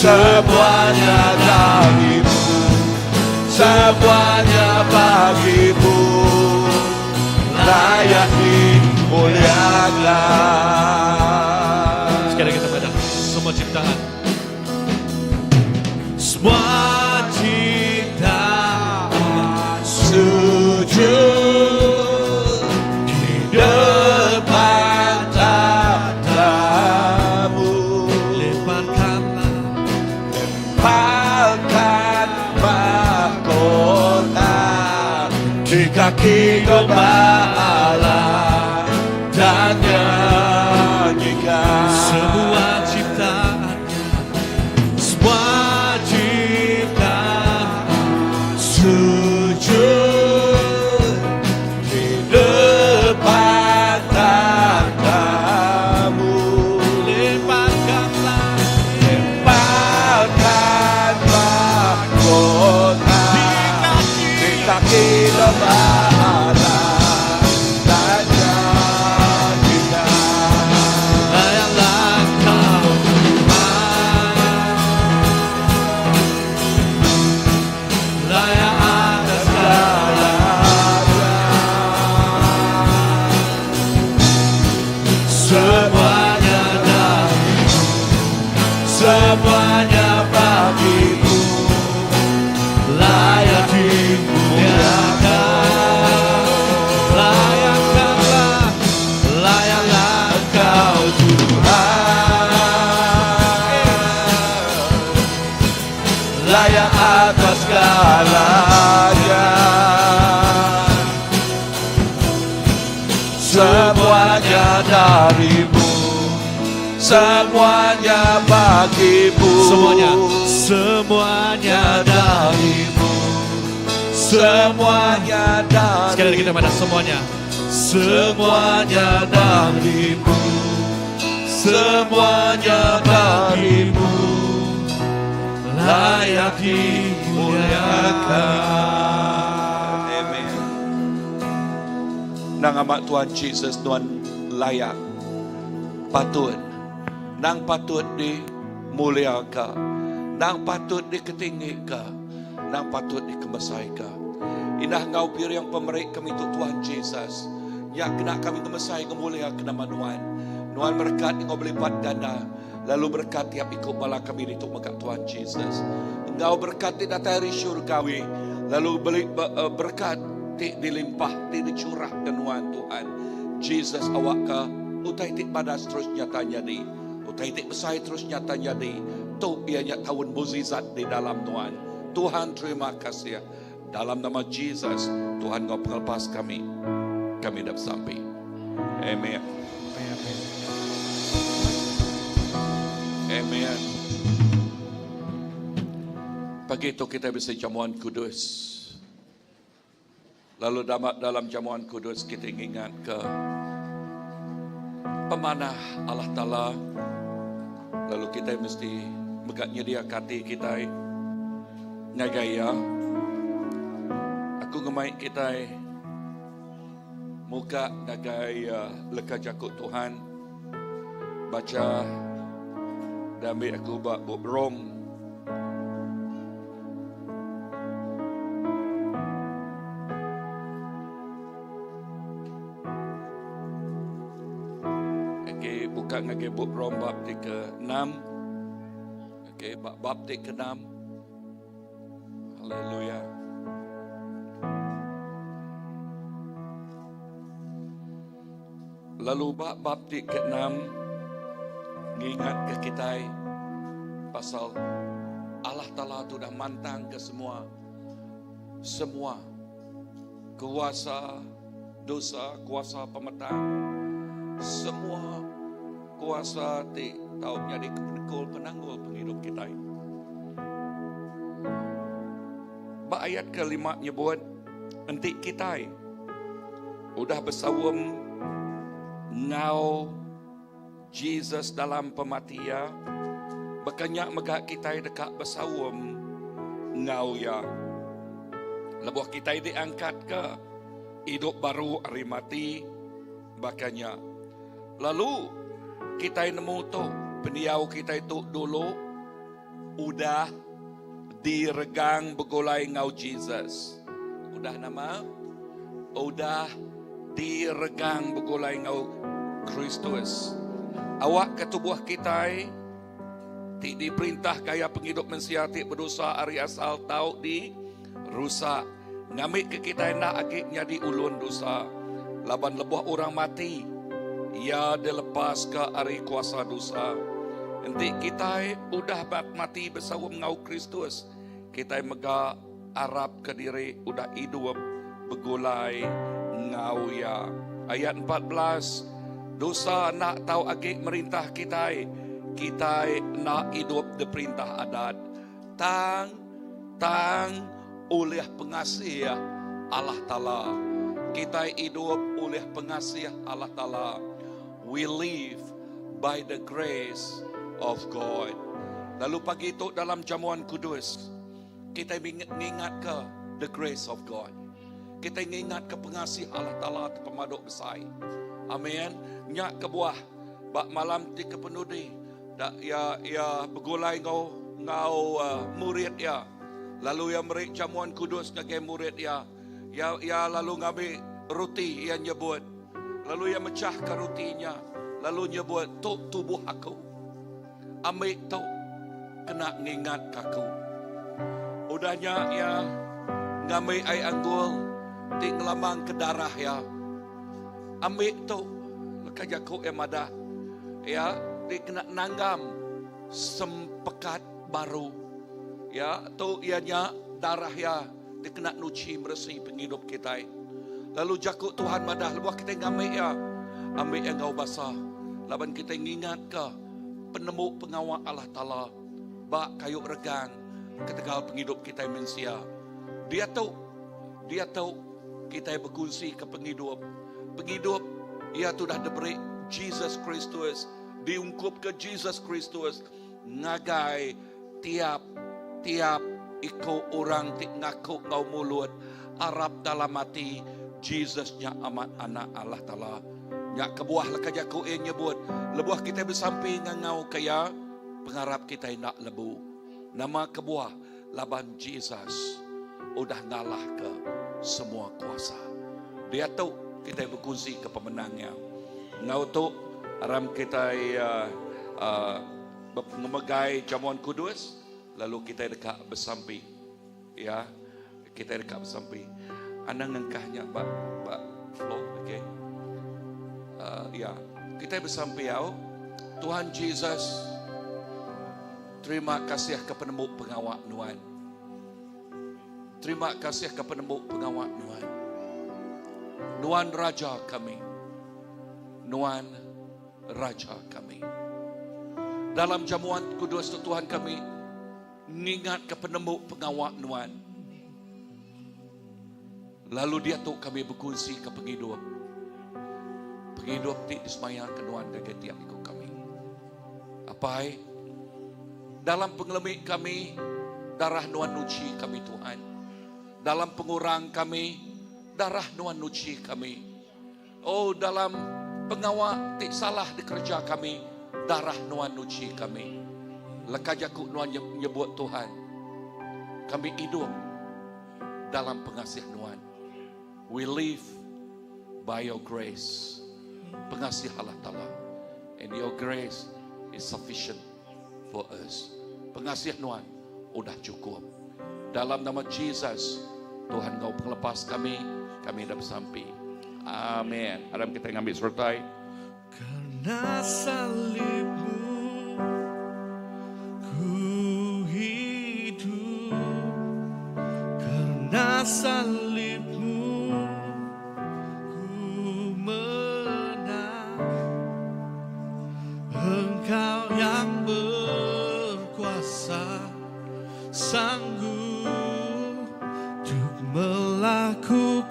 Semuanya darimu, semuanya bagimu, layak dimuliakan. Sekali lagi kita madah semua ciptaan. Semua ciptaan Sujud di depan takhtamu, lemparkanlah lemparkan mahkota di kaki domba Allah dan nyanyikan. Semua ciptaannya, semua ciptaan Sujud di depan takhtamu, lemparkanlah lemparkan mahkota di kaki di kaki domba Allah dan nyanyikan. Layaklah kau Tuhan, layak atas segala. Semuanya darimu, Semuanya bagimu, layak dimuliakan. Layakkanlah, layaklah Engkau Tuhan, layak atas segalanya. Semuanya darimu, semuanya bagimu. Semuanya, semuanya darimu, semuanya darimu. Sekali lagi kita pada semuanya. Semuanya darimu, Semuanya bagimu, layak dimuliakan. Amen. Nang amat Tuhan Jesus Tuhan layak patut nang patut dimuliakan nang patut diketinggikan nang patut dikemesaikan. Indah ngau piring pemerik kami tu Tuhan Jesus. Ya kena kami kemesai kemulia kena manuan. Nuan berkat ngau berlipat ganda. Lalu berkat tiap ikut bala kami itu maka Tuhan Jesus. Engkau berkat ti datai dari syurgawi. Lalu beli, eh, berkat ti dilimpah ti dicurah ke nuan Tuhan. Jesus awak ke utai ti badas terus nyata jadi. Utai ti besar terus nyata jadi. Tu ianya tahun mukjizat di dalam Tuhan. Tuhan terima kasih. Dalam nama Jesus, Tuhan kau penglepas kami. Kami dah sampai. Amen. Amen. Pagi itu kita bisa jamuan kudus. Lalu dalam jamuan kudus kita ingat ke pemanah Allah Ta'ala. Lalu kita mesti megak nyedia hati kita ngagaya. Aku ngemai kita muka ngagai leka jakut Tuhan. Baca dan ambil aku bab bab Rom. Okey, buka ngagai bab Rom bab 3 6. Okey, bab bab 3 6. Haleluya. Lalu bab bab 3 6 ngingat ke kita pasal Allah Ta'ala tu dah mantang ke semua semua kuasa dosa, kuasa pemetang, semua kuasa ti tau menjadi penekul penanggul penghidup kita. Ba ayat kelima nyebut entik kita udah bersawum ngau Jesus dalam pematian bekenyak megak kita dekat bersawum ngau ya. Lebuh kita diangkat ke hidup baru hari mati bakanya. Lalu kita nemu tu pendiau kita itu dulu. Udah diregang begulai enggau Jesus. Udah nama? Udah diregang begulai enggau Kristus. Awakka tubuh kitai ti diperintah gaya pengidup mensia ti bedosa ari asal tau di rusak ngambika kitai enda agi nyadi ulun dosa. Laban lebuh orang mati, iya dilepaska ari kuasa dosa. Enti kitai udah mati besaum enggau Kristus, kitai mega arapka diri udah idup begulai enggau Iya. Ayat 14, Dosa enda tau agi merintah kitai, kitai enda idup diperintah adat. Tang, tang ulih pengasih Allah Taala. Kitai idup ulih pengasih Allah Taala. We live by the grace of God. Lalu pagi tu dalam jamuan kudus, kitai ngingatka the grace of God. Kitai ngingatka pengasih Allah Taala ti pemadu besai. Amin. Nya kebuah ba malam ti kepenudi da iya iya begulai enggau enggau uh, murid iya. Lalu iya meri jamuan kudus ngagai murid iya. Iya iya lalu ngambi roti iya nyebut. Lalu iya mechahka roti nya lalu nyebut tu tubuh aku. Ambi tu kena ngingatka aku. Udah nya iya ngambi ai anggul ti ngelambangka darah iya. Ambi tu leka jaku iya madah iya dikena nanggam sempekat baru. Ya, tu iya nya darah iya dikena nuchi meresi pengidup kitai. Lalu jaku Tuhan madah lebuh kitai ngambi iya, ambi iya enggau basa laban kitai ngingatka penemu pengawa Allah Taala ba kayu regang ketegal pengidup kitai mensia. Diatu, diatu kitai bekunsika pengidup. Pengidup iya tu udah diberi Jesus Kristus, diungkupka Jesus Kristus ngagai tiap tiap iku orang ti ngaku enggau mulut arap dalam ati Jesus nya amat Anak Allah Taala. Nya kebuah leka jaku iya nyebut, lebuh kitai besampi ngangauka iya, pengarap kitai enda lebu. Nama kebuah? Laban Jesus udah ngalahka semua kuasa. Diatu kitai bekunsika pemenang iya. Enggau tu, aram kitai uh, uh, ngemegai jamuan kudus lalu kitai deka besampi. Ya, kitai deka besampi. Anang ngengkah nya ba ba floor, okey. Ya, kitai besampi au. Tuhan Jesus, terima kasih ke penemu pengawa nuan. Terima kasih ke penemu pengawa nuan. Nuan raja kami. Nuan raja kami. Dalam jamuan kudus tu Tuhan kami ngingat ke penemu pengawa nuan. Lalu diatu kami bekunsi ke pengidup. Pengidup ti disemaya ke nuan ngagai tiap iku kami. Apai, dalam pengelemi kami, darah nuan nuchi kami Tuhan. Dalam pengurang kami, darah nuan nuchi kami. Oh, dalam pengawa ti salah dikereja kami, darah nuan nuchi kami. Leka jaku nuan nyebut Tuhan, kami idup dalam pengasih nuan. We live by your grace. Pengasih Allah Ta'ala. And your grace is sufficient for us. Pengasih nuan udah cukup. Dalam nama Jesus, Tuhan kau penglepas kami, kami dah bersampi. Amin. Aram kita ngambil sertai. Karena salibmu ku hidup, karena salibmu ku menang. Engkau yang berkuasa sanggup untuk melakukan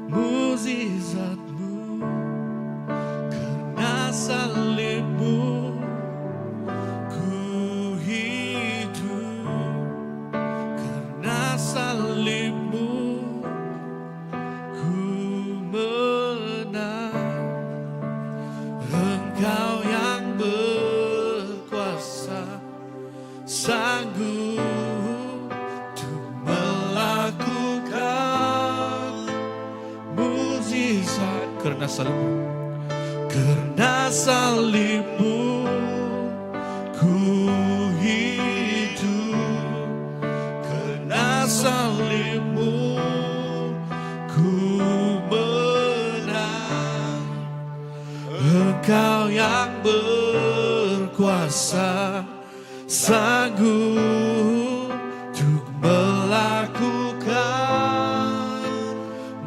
mukjizatmu. Karena salibmu ku hidup, karena salibmu ku menang. Engkau yang berkuasa. Sanggup untuk melakukan mujizat Kerana salibmu. Kerana salibmu ku hidup Kerana salibmu ku menang Engkau yang berkuasa Sanggup untuk melakukan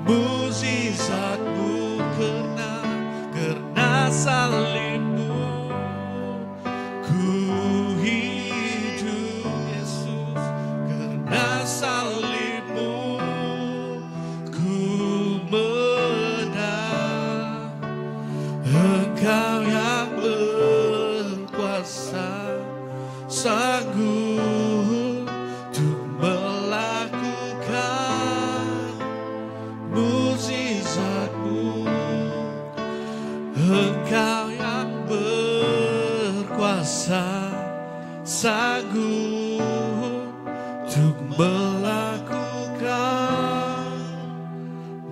mujizatmu Kerana, kerana salibmu ku hidup Yesus Kerana salibmu ku menang Engkau yang berkuasa Sanggup untuk melakukan mujizatmu Engkau yang berkuasa Sanggup untuk melakukan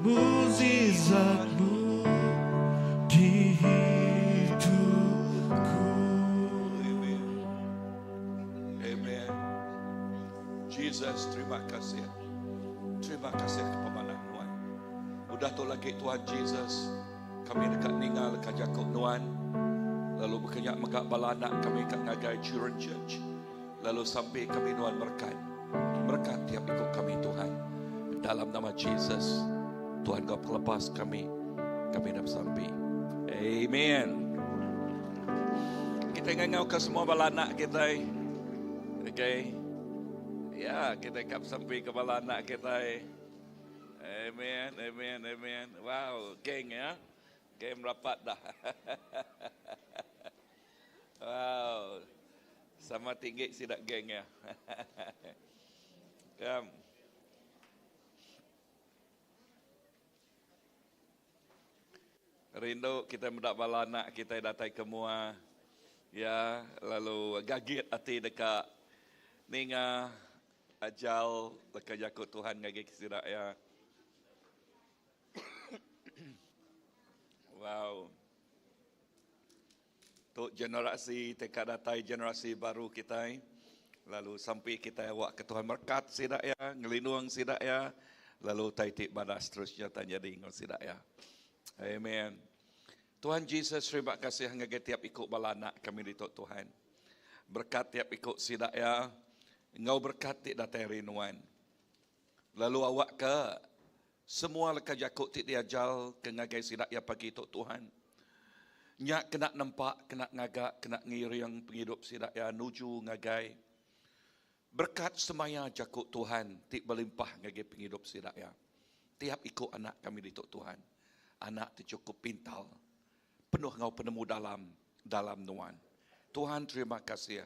mujizatmu di hidupku. Amen. Amen. Jesus, terima kasih. Terima kasih kepada Tuhan. Udah tu lagi Tuhan Jesus, kami dekat ningal ke Jakob Nuan. Lalu berkenyak megak bala anak kami kat ngagai Children Church. Lalu sampai kami Nuan berkat. Berkat tiap ikut kami Tuhan. Dalam nama Jesus, Tuhan kau pelepas kami. Kami dah sampai. Amen. Kita ngangau ke semua bala anak kita. Okay. Ya, kita kap sampai ke bala anak kita. Amen, amen, amen. Wow, geng ya. Geng rapat dah. wow. Sama tinggi sidak geng ya. Come. Rindu kita mendak bala anak kita datai ke mua. Ya, lalu gagit hati dekat ninga ajal leka jakut Tuhan ngagi kesidak ya. Wow. Tuk generasi tekad datai generasi baru kita. Lalu sampai kita awak ke Tuhan berkat sidak ya, ngelinung sidak ya. Lalu tai tik badas terusnya tanya di ngau sidak ya. Amen. Tuhan Jesus terima kasih ngagai tiap ikut bala anak kami di tok Tuhan. Berkat tiap ikut sidak ya. Ngau berkat tik datai rinuan. Lalu awak ke semua leka jakut tik diajal ke ngagai sidak ya pagi tok Tuhan. Nyak kena nempak, kena ngagak, kena ngiring penghidup sidak ya nuju ngagai. Berkat semaya jakut Tuhan tik berlimpah ngagai penghidup sidak ya. Tiap ikut anak kami di tok Tuhan. Anak ti cukup pintal. Penuh ngau penemu dalam dalam nuan. Tuhan terima kasih.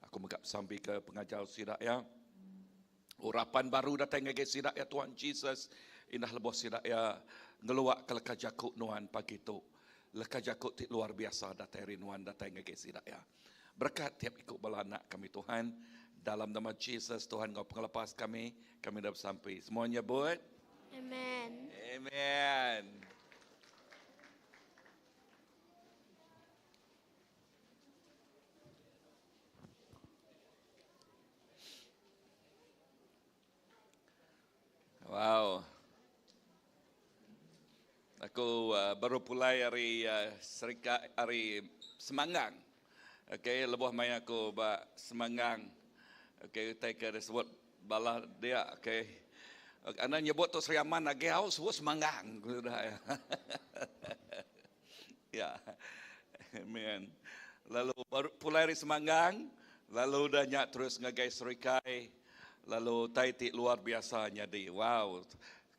Aku megap sampai ke pengajar sidak ya. Urapan baru datang ngagai sidak ya Tuhan Jesus. Indah leboh sidak ya ngeluak ke leka jakut nuan pagi tu. Leka jakut ti luar biasa datang rinuan datang ngagai sidak ya. Berkat tiap ikut bala anak kami Tuhan. Dalam nama Jesus Tuhan kau pengelepas kami. Kami dah sampai. Semuanya buat. Amen. Amen. Wow. Aku baru pulai hari serikat hari Semanggang. Okey, lebuh mai aku ba Semanggang. Okey, utai ke disebut bala dia, okey. Okay, anda nyebut tu Sri Aman lagi au sebut Semanggang. Sudah ya. Ya. Amen. Lalu baru pulai dari Semanggang, lalu dah nyak terus ngagai Serikai. Lalu tai ti luar biasa nyadi. Wow.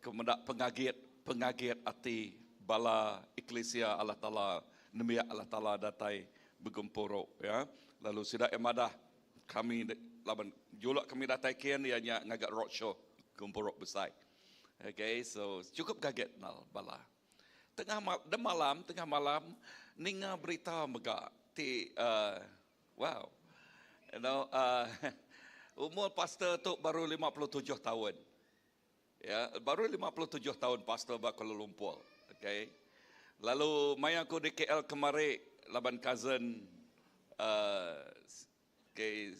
Kemendak pengagit, pengagit ati bala eklesia Allah Taala, nembiak Allah Taala datai bergempuruk ya. Lalu sidak emadah kami laban juluk kami datai kian dia nyak ngagak roadshow gempuruk besar. Okay, so cukup kaget nal bala. Tengah malam, tengah malam ninga berita mega ti wow. You know, uh, umur pastor tu baru 57 tahun. Ya, baru 57 tahun pastor ba Kuala Lumpur. Okay. Lalu maya aku di KL kemari laban cousin uh, okay,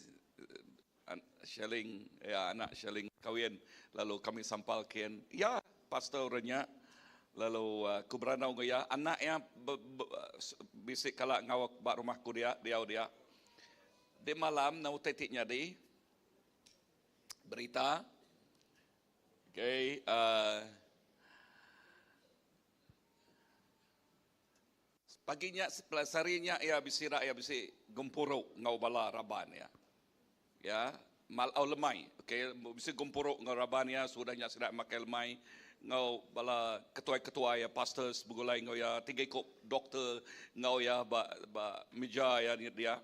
Shelling, ya anak Shelling kawin lalu kami sampal kin. Ya, pastor orangnya lalu uh, ku beranau ke ya anak ya bisik kala ngawak ba rumah ku dia dia dia. Di malam nau tetik nyadi berita okay, uh, pagi nya sehari nya ya bisi ra ya bisi gempuru ngau bala raban ya. Ya, mal au lemai. Okay, bisi gempuru ngau raban ya sudah nya sida makai lemai ngau bala ketuai-ketuai ya pastors begulai ngau ya tiga ikut doktor ngau ya ba ba meja ya dia.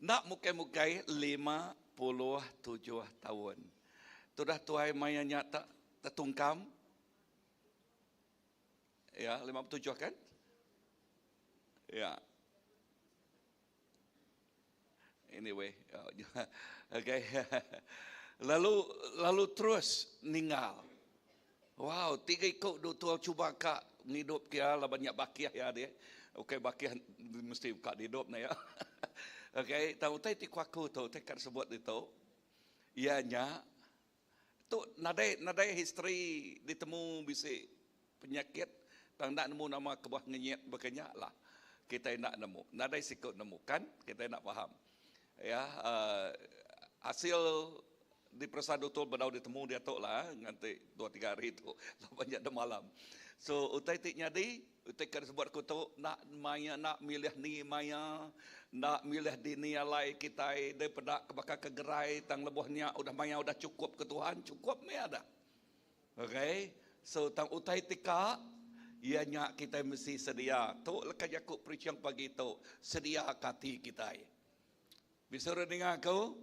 Nak mukai-mukai 57 tahun. Tudah tuai maya nya tak tertungkam. Ya, 57 kan? Ya. Anyway, okay. Lalu lalu terus ninggal. Wow, tiga ikut doktor cuba kak ngidup kia lah banyak bakiah ya dia. Okey, bakiah mesti buka dihidup na ya. Okey, tahu tai ti kuaku tu, tai kat sebut itu. Ianya tu nadai nadai history ditemu bisi penyakit tang nak nemu nama kebuah ngenyit berkenyak lah. Kita nak nemu, nadai sikut nemu kan? Kita nak faham. Ya, uh, hasil di perasa doktor bedau ditemu dia tu lah nganti 2 3 hari tu banyak dah malam. So utai ti nyadi, utai kan sebut aku tu nak maya nak milih ni maya, nak milih dini alai kita daripada kebakar ke gerai tang lebuhnya udah maya udah cukup ke Tuhan, cukup ni ada. Okay? So tang utai tika ianya kita mesti sedia. Tu lekas Jakub preaching pagi tu, sedia hati kita. Bisa dengar aku?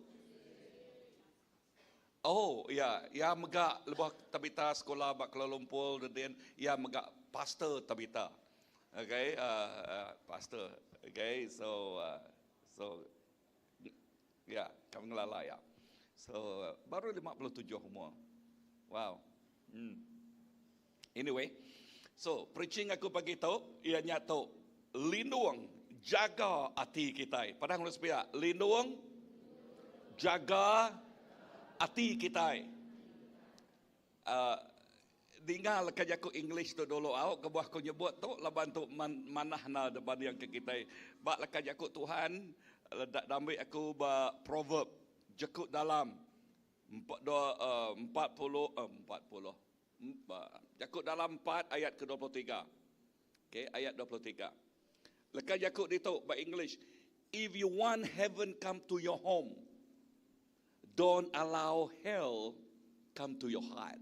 Oh, ya, ya mega lebih tabita sekolah bak Kuala Lumpur dan ya mega pastor tabita. Okay, uh, uh, pastor. Okay, so uh, so ya, kami ngelala ya. So uh, baru 57 umur. Wow. Hmm. Anyway, so preaching aku pagi tu ianya tu lindung jaga hati kita. Padang urus pihak, lindung jaga hati kita. Uh, dengar lekas aku English tu dulu au ke buah aku nyebut tu laban tu man, manah na depan yang ke kita. Bak lekas aku Tuhan ledak dambi aku ba proverb jekut dalam empat dua empat puluh empat puluh Jakut dalam 4 ayat ke-23. Okey, ayat 23. Lekas Jakut itu by English. If you want heaven come to your home, don't allow hell come to your heart.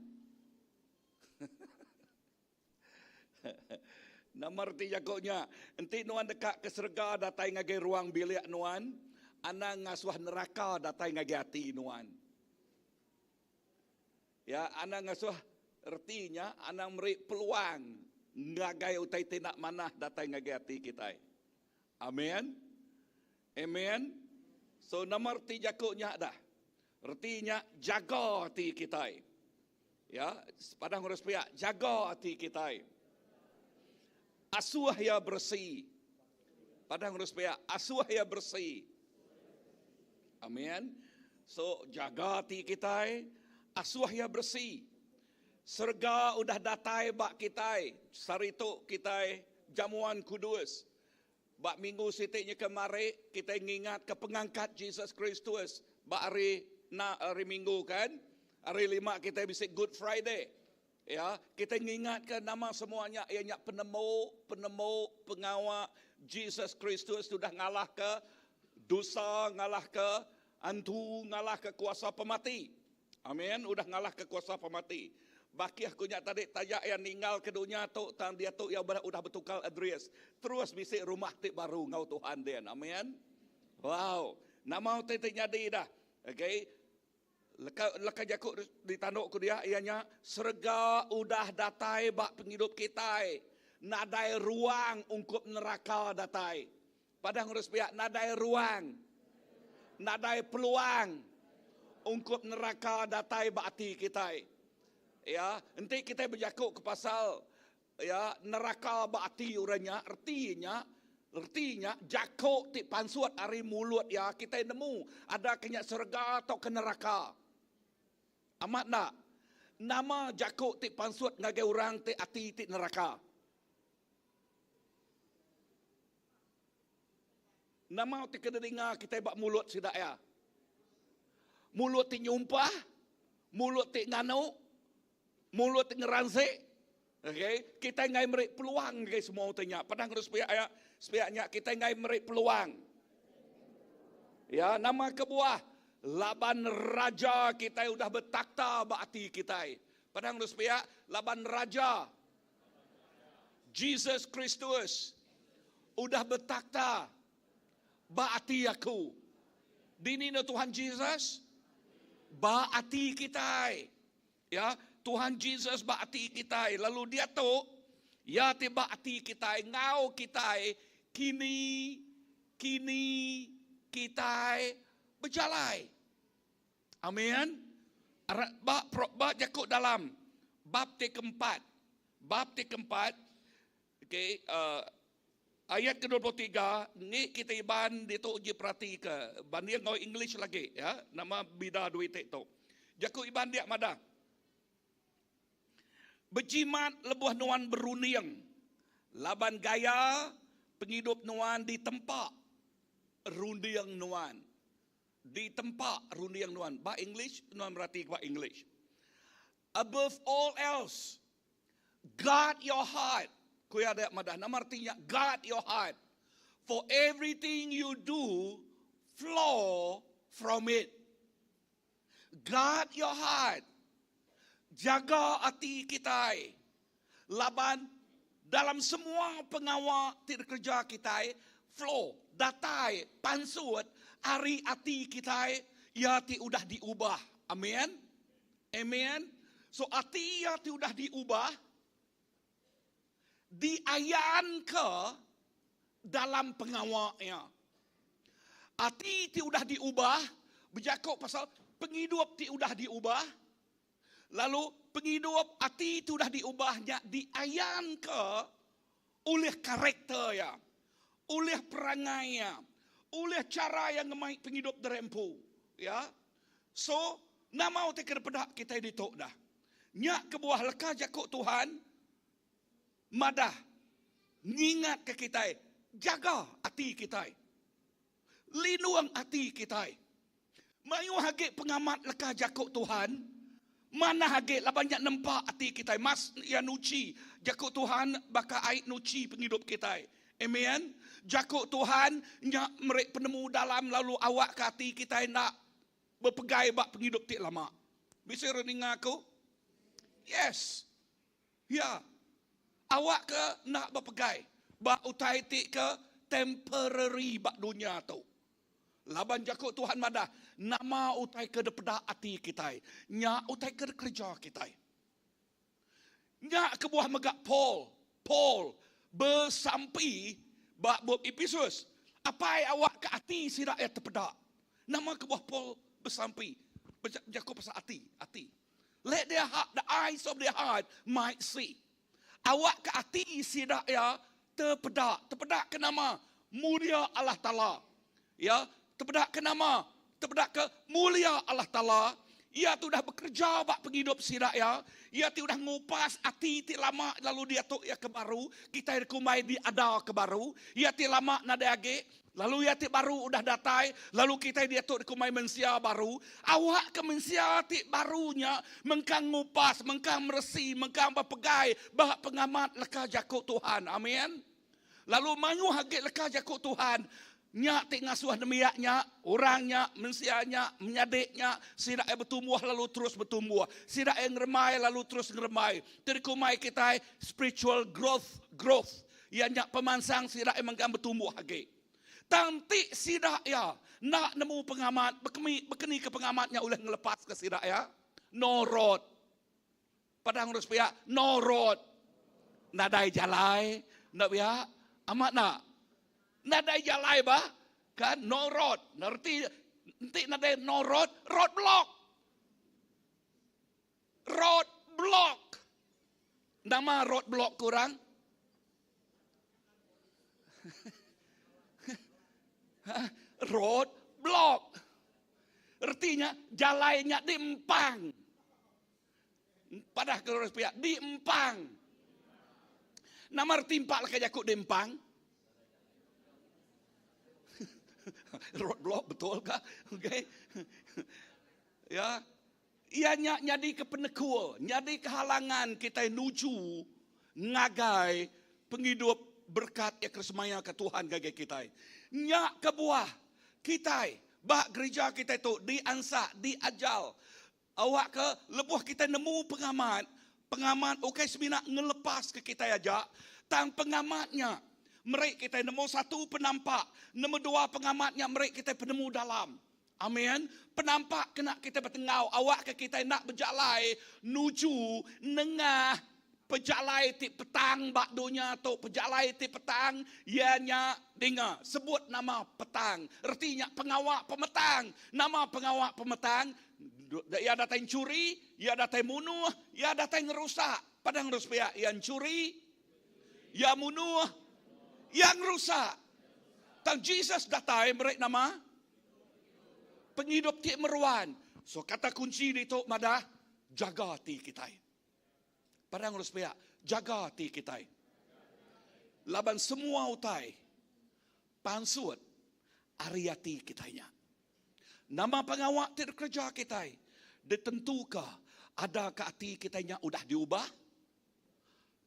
Nama reti jakutnya, enti nuan dekat ke serga datai ngagai ruang bilik nuan, ana ngasuh neraka datai ngagai hati nuan. Ya, ana ngasuh retinya ana meri peluang ngagai utai tindak manah datai ngagai hati kita. Amin. Amen. So nama reti jakutnya dah. Retinya jaga hati kita. Ya, padang urus pihak, jaga hati kita. Asuh ya bersih. Padang urus pihak, asuh ya bersih. Amin. So jaga hati kita, asuh ya bersih. Serga udah datai bak kita. Sari tu kita jamuan kudus. Bak minggu sitiknya kemari kita ngingat ke pengangkat Jesus Kristus. Bak hari na hari minggu kan? Hari lima kita bisa Good Friday. Ya, kita ngingat ke nama semuanya ianya penemu, penemu, pengawal Jesus Kristus sudah ngalah ke dosa, ngalah ke antu, ngalah ke kuasa pemati. Amin, udah ngalah ke kuasa pemati. Baki aku nyak tadi tanya yang ninggal ke dunia tu, tang dia tu yang udah bertukar address. Terus bisik rumah ti baru ngau Tuhan dia. Amin. Wow, nama ti ti nyadi dah. Okey. Leka leka jakuk ditanduk ku dia ianya serga udah datai bak penghidup kita. Nadai ruang ungkup neraka datai. Padang urus pihak nadai ruang. Nadai peluang ungkup neraka datai ba ati kitai. Ya, enti kitai bejaku ke pasal ya neraka ba ati orang nya, reti nya reti nya jaku ti pansut ari mulut iya kitai nemu ada ke nya serega tauka neraka. Amat enda? Nama jaku ti pansut ngagai orang ti ati ti neraka? Nama ti kena dinga kitai ba mulut sida iya? Mulut ti nyumpah, mulut ti nganu, mulut ti ngeransik. Okay? Kitai enggai meri peluang ngagai semua utai nya. Padah ngagai sepiak iya, sepiak nya kitai enggai meri peluang. Ya, nama kebuah? Laban raja kitai udah betakhta ba ati kitai. Padah ngagai sepiak, laban raja Jesus Kristus udah betakhta ba ati aku. Dini enda Tuhan Jesus? Ba ati kitai. Ya, Tuhan Jesus ba ati kitai. Lalu diatu, Iya ti ba ati kitai enggau kitai kini kini kitai bejalai. Amin. Ba ba jaku dalam bab ti keempat. Bab ti keempat okey uh, ayat ke-23 ni kita Iban ditu uji perati ke banding enggau English lagi ya nama bida duit tu. Jaku Iban dia madah. Bejimat lebuh nuan berunding laban gaya pengidup nuan ditempa runding nuan. Ditempa runding nuan. Ba English, nuan berati ba English. Above all else, guard your heart. Ku iya dek madah, nama reti nya guard your heart. For everything you do flow from it. Guard your heart. Jaga ati kitai. Laban dalam semua pengawa ti dikereja kitai, flow, datai, pansut ari ati kitai iya ti udah diubah. Amen. Amen. So ati iya ti udah diubah diayanka dalam pengawa iya. Ati ti udah diubah bejaku pasal pengidup ti udah diubah. Lalu pengidup ati ti udah diubah nya diayanka ulih karakter iya, ulih perangai iya, ulih chara iya ngemai pengidup diri empu. Ya. So, nama utai ke dipeda kitai ditu dah. Nya kebuah leka jaku Tuhan madah ngingatka kitai jaga ati kitai. Lindung ati kitai. Mayuh agi pengamat leka jaku Tuhan, manah agi laban nya nempa ati kitai. Mas iya nuchi jaku Tuhan baka ai nuchi pengidup kitai. Amen. Jaku Tuhan nya meri penemu dalam lalu awakka ati kitai enda bepegai ba pengidup ti lama. Bisi orang ninga aku? Yes. Ya. Awakka enda bepegai ba utai ti ke temporary ba dunya tu. Laban jaku Tuhan madah, nama utai ke dipeda ati kitai, nya utai ke dikereja kitai. Nya kebuah mega Paul, Paul besampi ba bup Epesus, Apai awakka ati sida iya tepeda. Nama kebuah Paul besampi bejaku pasal ati, ati. Let their heart, the eyes of their heart might see. Awak ke ati sida ya tepeda. Tepeda ke nama? Mulia Allah Taala. Ya, tepeda ke nama? Tepeda ke mulia Allah Taala. Ia tu udah bekerja ba pengidup sida ya. Ia ti udah ngupas ati ti lama lalu diatu ia ke baru. Kitai dikumbai diada ke baru. Ia ti lama nadai agi. Lalu iya ti baru udah datai, lalu kitai diatu dikumbai mensia baru. Awakka mensia ti baru nya mengkang ngupas, mengkang meresi, mengkang bepegai ba pengamat leka jaku Tuhan. Amin. Lalu mayuh agi leka jaku Tuhan nya ti ngasuh nembiak nya, orang nya, mensia nya, menyadi nya, sida iya betumbuh lalu terus betumbuh. Sida iya ngerembai lalu terus ngerembai. Ti dikumbai kitai spiritual growth, growth. Iya nya pemansang sida iya mengkang betumbuh agi. Tang enti sida iya enda nemu pengamat, bekemi bekeni ke pengamat nya ulih ngelepaska sida iya? No road. Padang urus pia, no road. Nadai jalai, enda pia? Amat enda? Nadai jalai ba? Kan no road. Reti. Enti nadai no road, road block. Road block. Nama road block ku orang? Road block. Reti nya jalai nya diempang. Padah ke lurus pia, diempang. Nama reti empa leka jaku diempang? Road block betul ka? Okey. Ya. Iya nya nyadi ke penekul, nyadi ke halangan kitai nuju ngagai pengidup berkat iya ke semaya ke Tuhan ngagai kitai. Nya kebuah kitai ba gerija kitai tu diansak, diajal Awakka lebuh kitai nemu pengamat, pengamat ukai semina ngelepaska kitai aja, tang pengamat nya meri kitai nemu satu penampak, nemu dua pengamat nya meri kitai penemu dalam. Amin. Penampak kena kitai betenggau awakka kitai enda bejalai nuju nengah pejalai ti petang ba dunya tu. Pejalai ti petang iya nya dinga sebut nama petang. Reti nya pengawa pemetang. Nama pengawa pemetang? Iya datai enchuri, iya datai munuh, iya datai ngerusak. Padang terus pia, iya enchuri, iya munuh, iya ngerusak. Tang Jesus datai meri nama pengidup ti meruan. So kata kunci ditu madah jaga ati kitai. Padang terus pia, jaga ati kitai. Laban semua utai pansut ari ati kitai nya. Nama pengawa ti dikereja kitai ditentuka ada ke ati kitai nya udah diubah,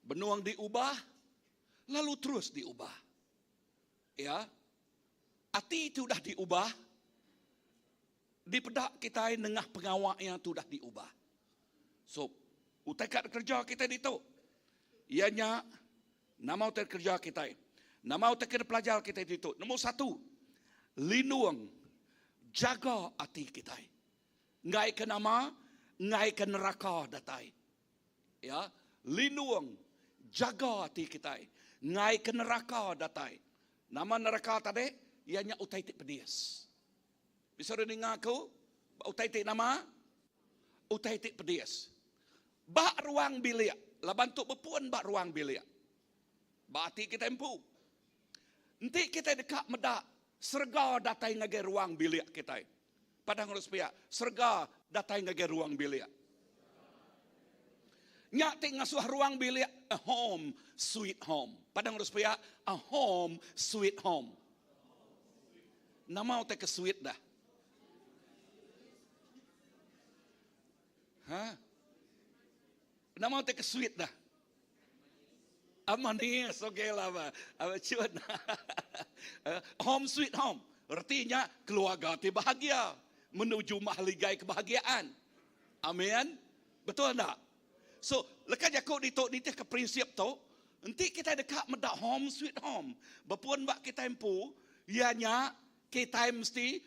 benung diubah, lalu terus diubah. Ya. Ati ti udah diubah dipeda kitai nengah pengawa iya ti udah diubah. So, utai ka dikereja kitai ditu iya nya Nama utai kereja kitai? Nama utai ke dipelajar kitai ditu? Nombor satu, lindung, jaga ati kitai. Enggai ke nama? Enggai ke neraka datai. Ya, lindung, jaga ati kitai. Enggai ke neraka datai. Nama neraka tadi? Iya nya utai ti pedis. Bisa deh ninga aku? Utai ti nama? Utai ti pedis. Ba ruang bilik, laban tu bepun ba ruang bilik. Ba ati kitai empu. Enti kitai deka meda serega datai ngagai ruang bilik kitai. Padah ngurus pia, serega datai ngagai ruang bilik. Nya ti ngasuh ruang bilik a home sweet home. Padah ngurus pia, a home sweet home. Nama utai ke sweet dah? Ha? Nama utai ke sweet dah? Ah, manis, okey lah ba. Ah, cun. Home sweet home. Artinya keluarga ti bahagia menuju mahligai kebahagiaan. Amin. Betul tak? So, leka jaku ditu nitih ke prinsip tu, enti kitai deka meda home sweet home, bepun ba kitai empu, iya nya kitai mesti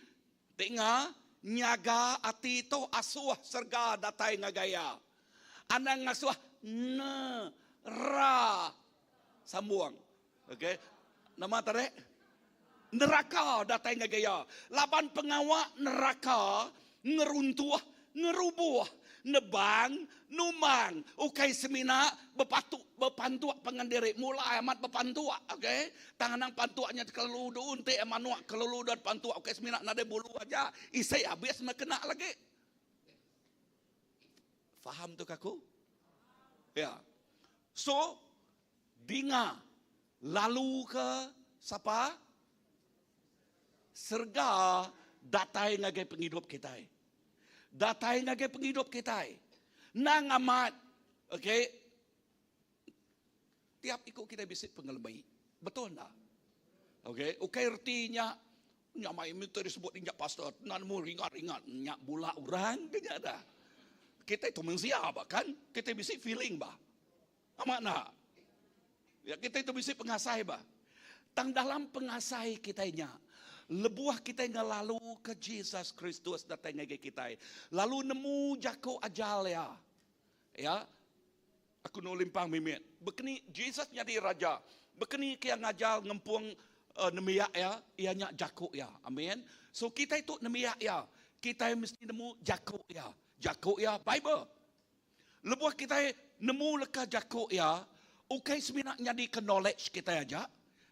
Dinga, nyaga ati tu asuh serega datai ngagai iya. Anang ngasuh ne ra sambung. Okey. Nama tadi? Neraka datai ngagai iya. Laban pengawa neraka ngeruntuh, ngerubuh, nebang, numbang ukai semina bepatu bepantuk pangan diri mulai amat bepantuk ok tang anang pantuk nya kelalu du enti manuk kelalu da pantuk ukai semina nadai bulu aja isi abis meh kena lagi faham tu aku ya so dinga lalu ke sapa serega datai ngagai pengidup kitai Datai ngagai pengidup kitai. Endang amat, okey, tiap iku kitai bisi pengelemi. Betul enda? Okey, ukai reti nya nya mai minta disebut injak pastor, enda nemu ringat-ringat nya bula orang ke nya dah. Kitai tu mensia ba kan, kitai bisi feeling ba. Amat enda? Ya, kitai tu bisi pengasai ba. Tang dalam pengasai kitai nya, lebuh kitai ngelaluka Jesus Kristus datai ngagai kitai, lalu nemu jaku ajal iya. Ya, aku nu limpang mimit. Bekeni Jesus nyadi raja, bekeni ke iya ngajar ngempung uh, nembiak iya, iya nya jaku iya. Amin. So kitai tu nembiak iya, kitai mesti nemu jaku iya. Jaku iya Bible. Lebuh kitai nemu leka jaku iya, ukai semina nyadika knowledge kitai aja,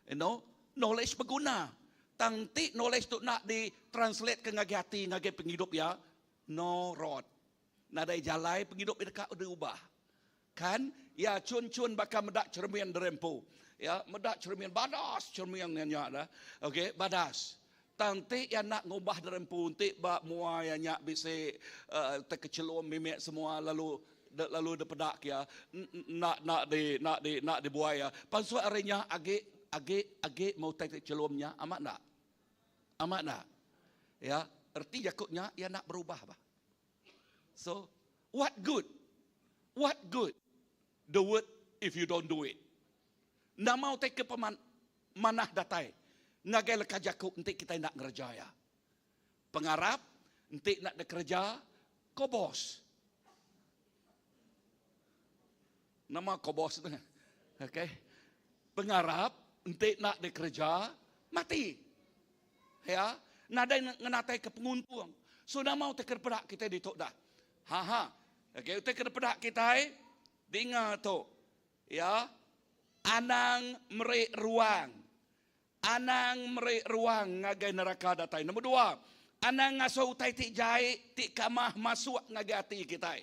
you know, knowledge beguna. Tang enti knowledge tu enda di translate ke ngagai ati ngagai pengidup iya, no road. Nadai jalai pengidup iya deka diubah. Kan? Iya chun-chun baka meda cheremin diri empu. Ya, meda cheremin badas cheremin iya nya dah. Okey, badas. Tang enti iya enda ngubah diri empu enti ba mua iya nya bisi uh, tekechelum mimit semua lalu lalu dipeda ke iya enda enda di enda di enda dibuai iya. Pansut ari nya agi agi agi meh utai ti chelum nya amat enda? Amat enda? Ya, erti jaku nya iya enda berubah bah. So, what good? What good the word if you don't do it? Nama utai ke peman manah datai ngagai leka jaku enti kitai enda ngereja iya. Pengarap enti enda dikereja kobos. Nama kobos tu? Okey. Pengarap enti enda dikereja mati. Ya, nadai ngenatai ke penguntung. So nama utai ke dipeda kitai ditu dah. Ha ha. Okey, utai ke dipeda kitai dinga tu. Ya, anang meri ruang. Anang meri ruang ngagai neraka datai. Nombor dua, anang ngasuh utai ti jai ti kamah masuk ngagai ati kitai.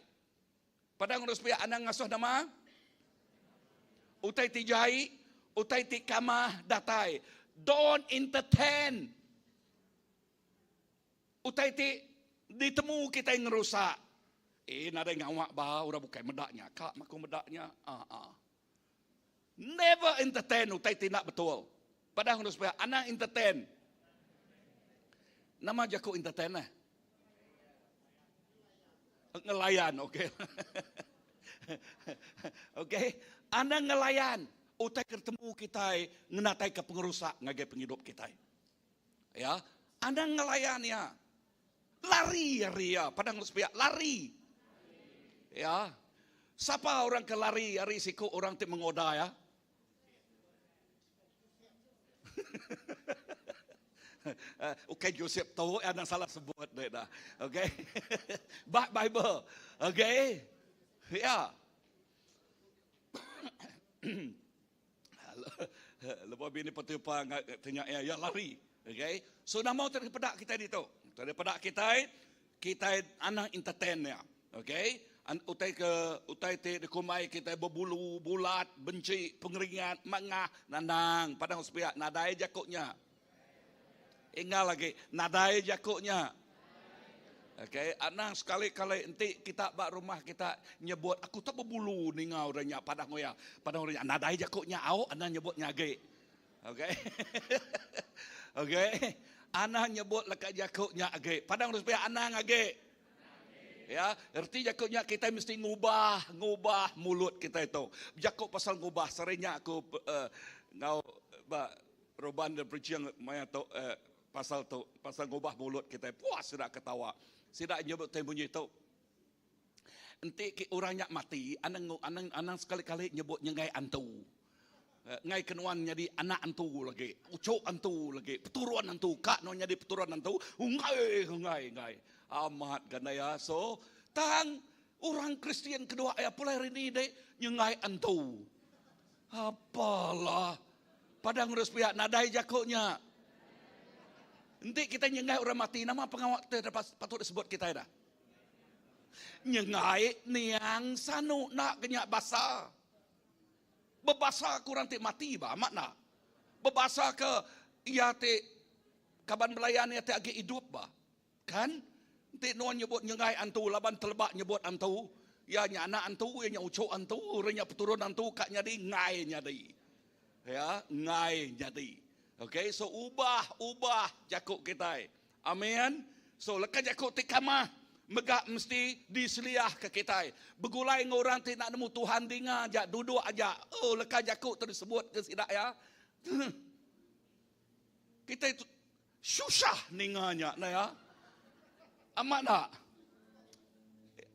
Padang urus pia anang ngasuh nama? Utai ti jai, utai ti kamah datai. Don't entertain utai ti ditemu kitai ngerusak. Eh nadai ngawa ba orang bukai meda nya, ka meh aku meda nya. Aa. Never entertain utai ti enda betul. Padah ngurus pia anang entertain. Nama jaku entertain eh? Ngelayan, okey. Okey, anang ngelayan utai ke ditemu kitai ngenataika pengerusak ngagai pengidup kitai. Ya, anang ngelayan iya. Lari ari iya, padang lu sepiak, lari. Ya. Sapa orang ke lari ari siku orang ti mengoda ya? Ukai Joseph tu anang salah sebut deh dah. Okey. Ba Bible. Okey. Ya. Lebuh bini Potiphar tanya iya, iya lari. Okay. So nama utai daripada kitai ditu? Utai daripada kitai, kitai anang entertain iya. Okay. Utai ke utai ti dikumbai kitai bebulu, bulat, benci, pengeringat, mangah, nandang, padang sepiak nadai jaku nya. Ingal agi, nadai jaku nya. Okay, anang sekali-kali enti kita ba rumah kita nyebut aku tak bebulu ninga orang nya padah ngoya. Padah orang nya nadai jaku nya au anang nyebut nya agi. Okay. okay. Anang nyebut leka jaku nya agi. Padang urang sepiak anang agi. Ya, erti jaku nya kitai mesti ngubah, ngubah mulut kitai tu. Bejaku pasal ngubah sehari nya aku uh, ngau ba Roban dan preaching maya tu uh, Pasal tu, pasal ngubah mulut kitai puas sida ketawa. Sida nyebut tai munyi tu. Enti ke orang nya mati, anang anang anang sekali-kali nyebut nyengai antu. Eh, ngai ke nuan nyadi anak antu lagi, ucuk antu lagi, peturun antu, ka nuan nyadi peturun antu, unggai unggai unggai. Amat ganda ya. So, tang orang Kristian kedua ya pulai hari ni dek nyengai antu. Apalah. Padang ngurus pia nadai jaku nya. Enti kitai nyengai orang mati nama pengawa ti patut disebut kitai dah? Nyengai niang sanu enda ke nya basa. Bebasa ke orang ti mati ba amat enda. Bebasa ke iya ti kaban belayan iya ti agi idup ba. Kan? Enti nuan nyebut nyengai antu laban teleba nyebut antu, iya nya anak antu, iya nya uchu antu, orang nya peturun antu ka nyadi enggai nyadi. Ya, enggai nyadi. Okay, so ubah ubah jaku kitai. Amen. So leka jaku ti kamah mega mesti diseliahka kitai. Begulai enggau orang ti enda nemu Tuhan dinga aja, duduk aja. Oh leka jaku tu disebut ke sida ya. Kitai Susah ninga nya neh ya. Amat enda?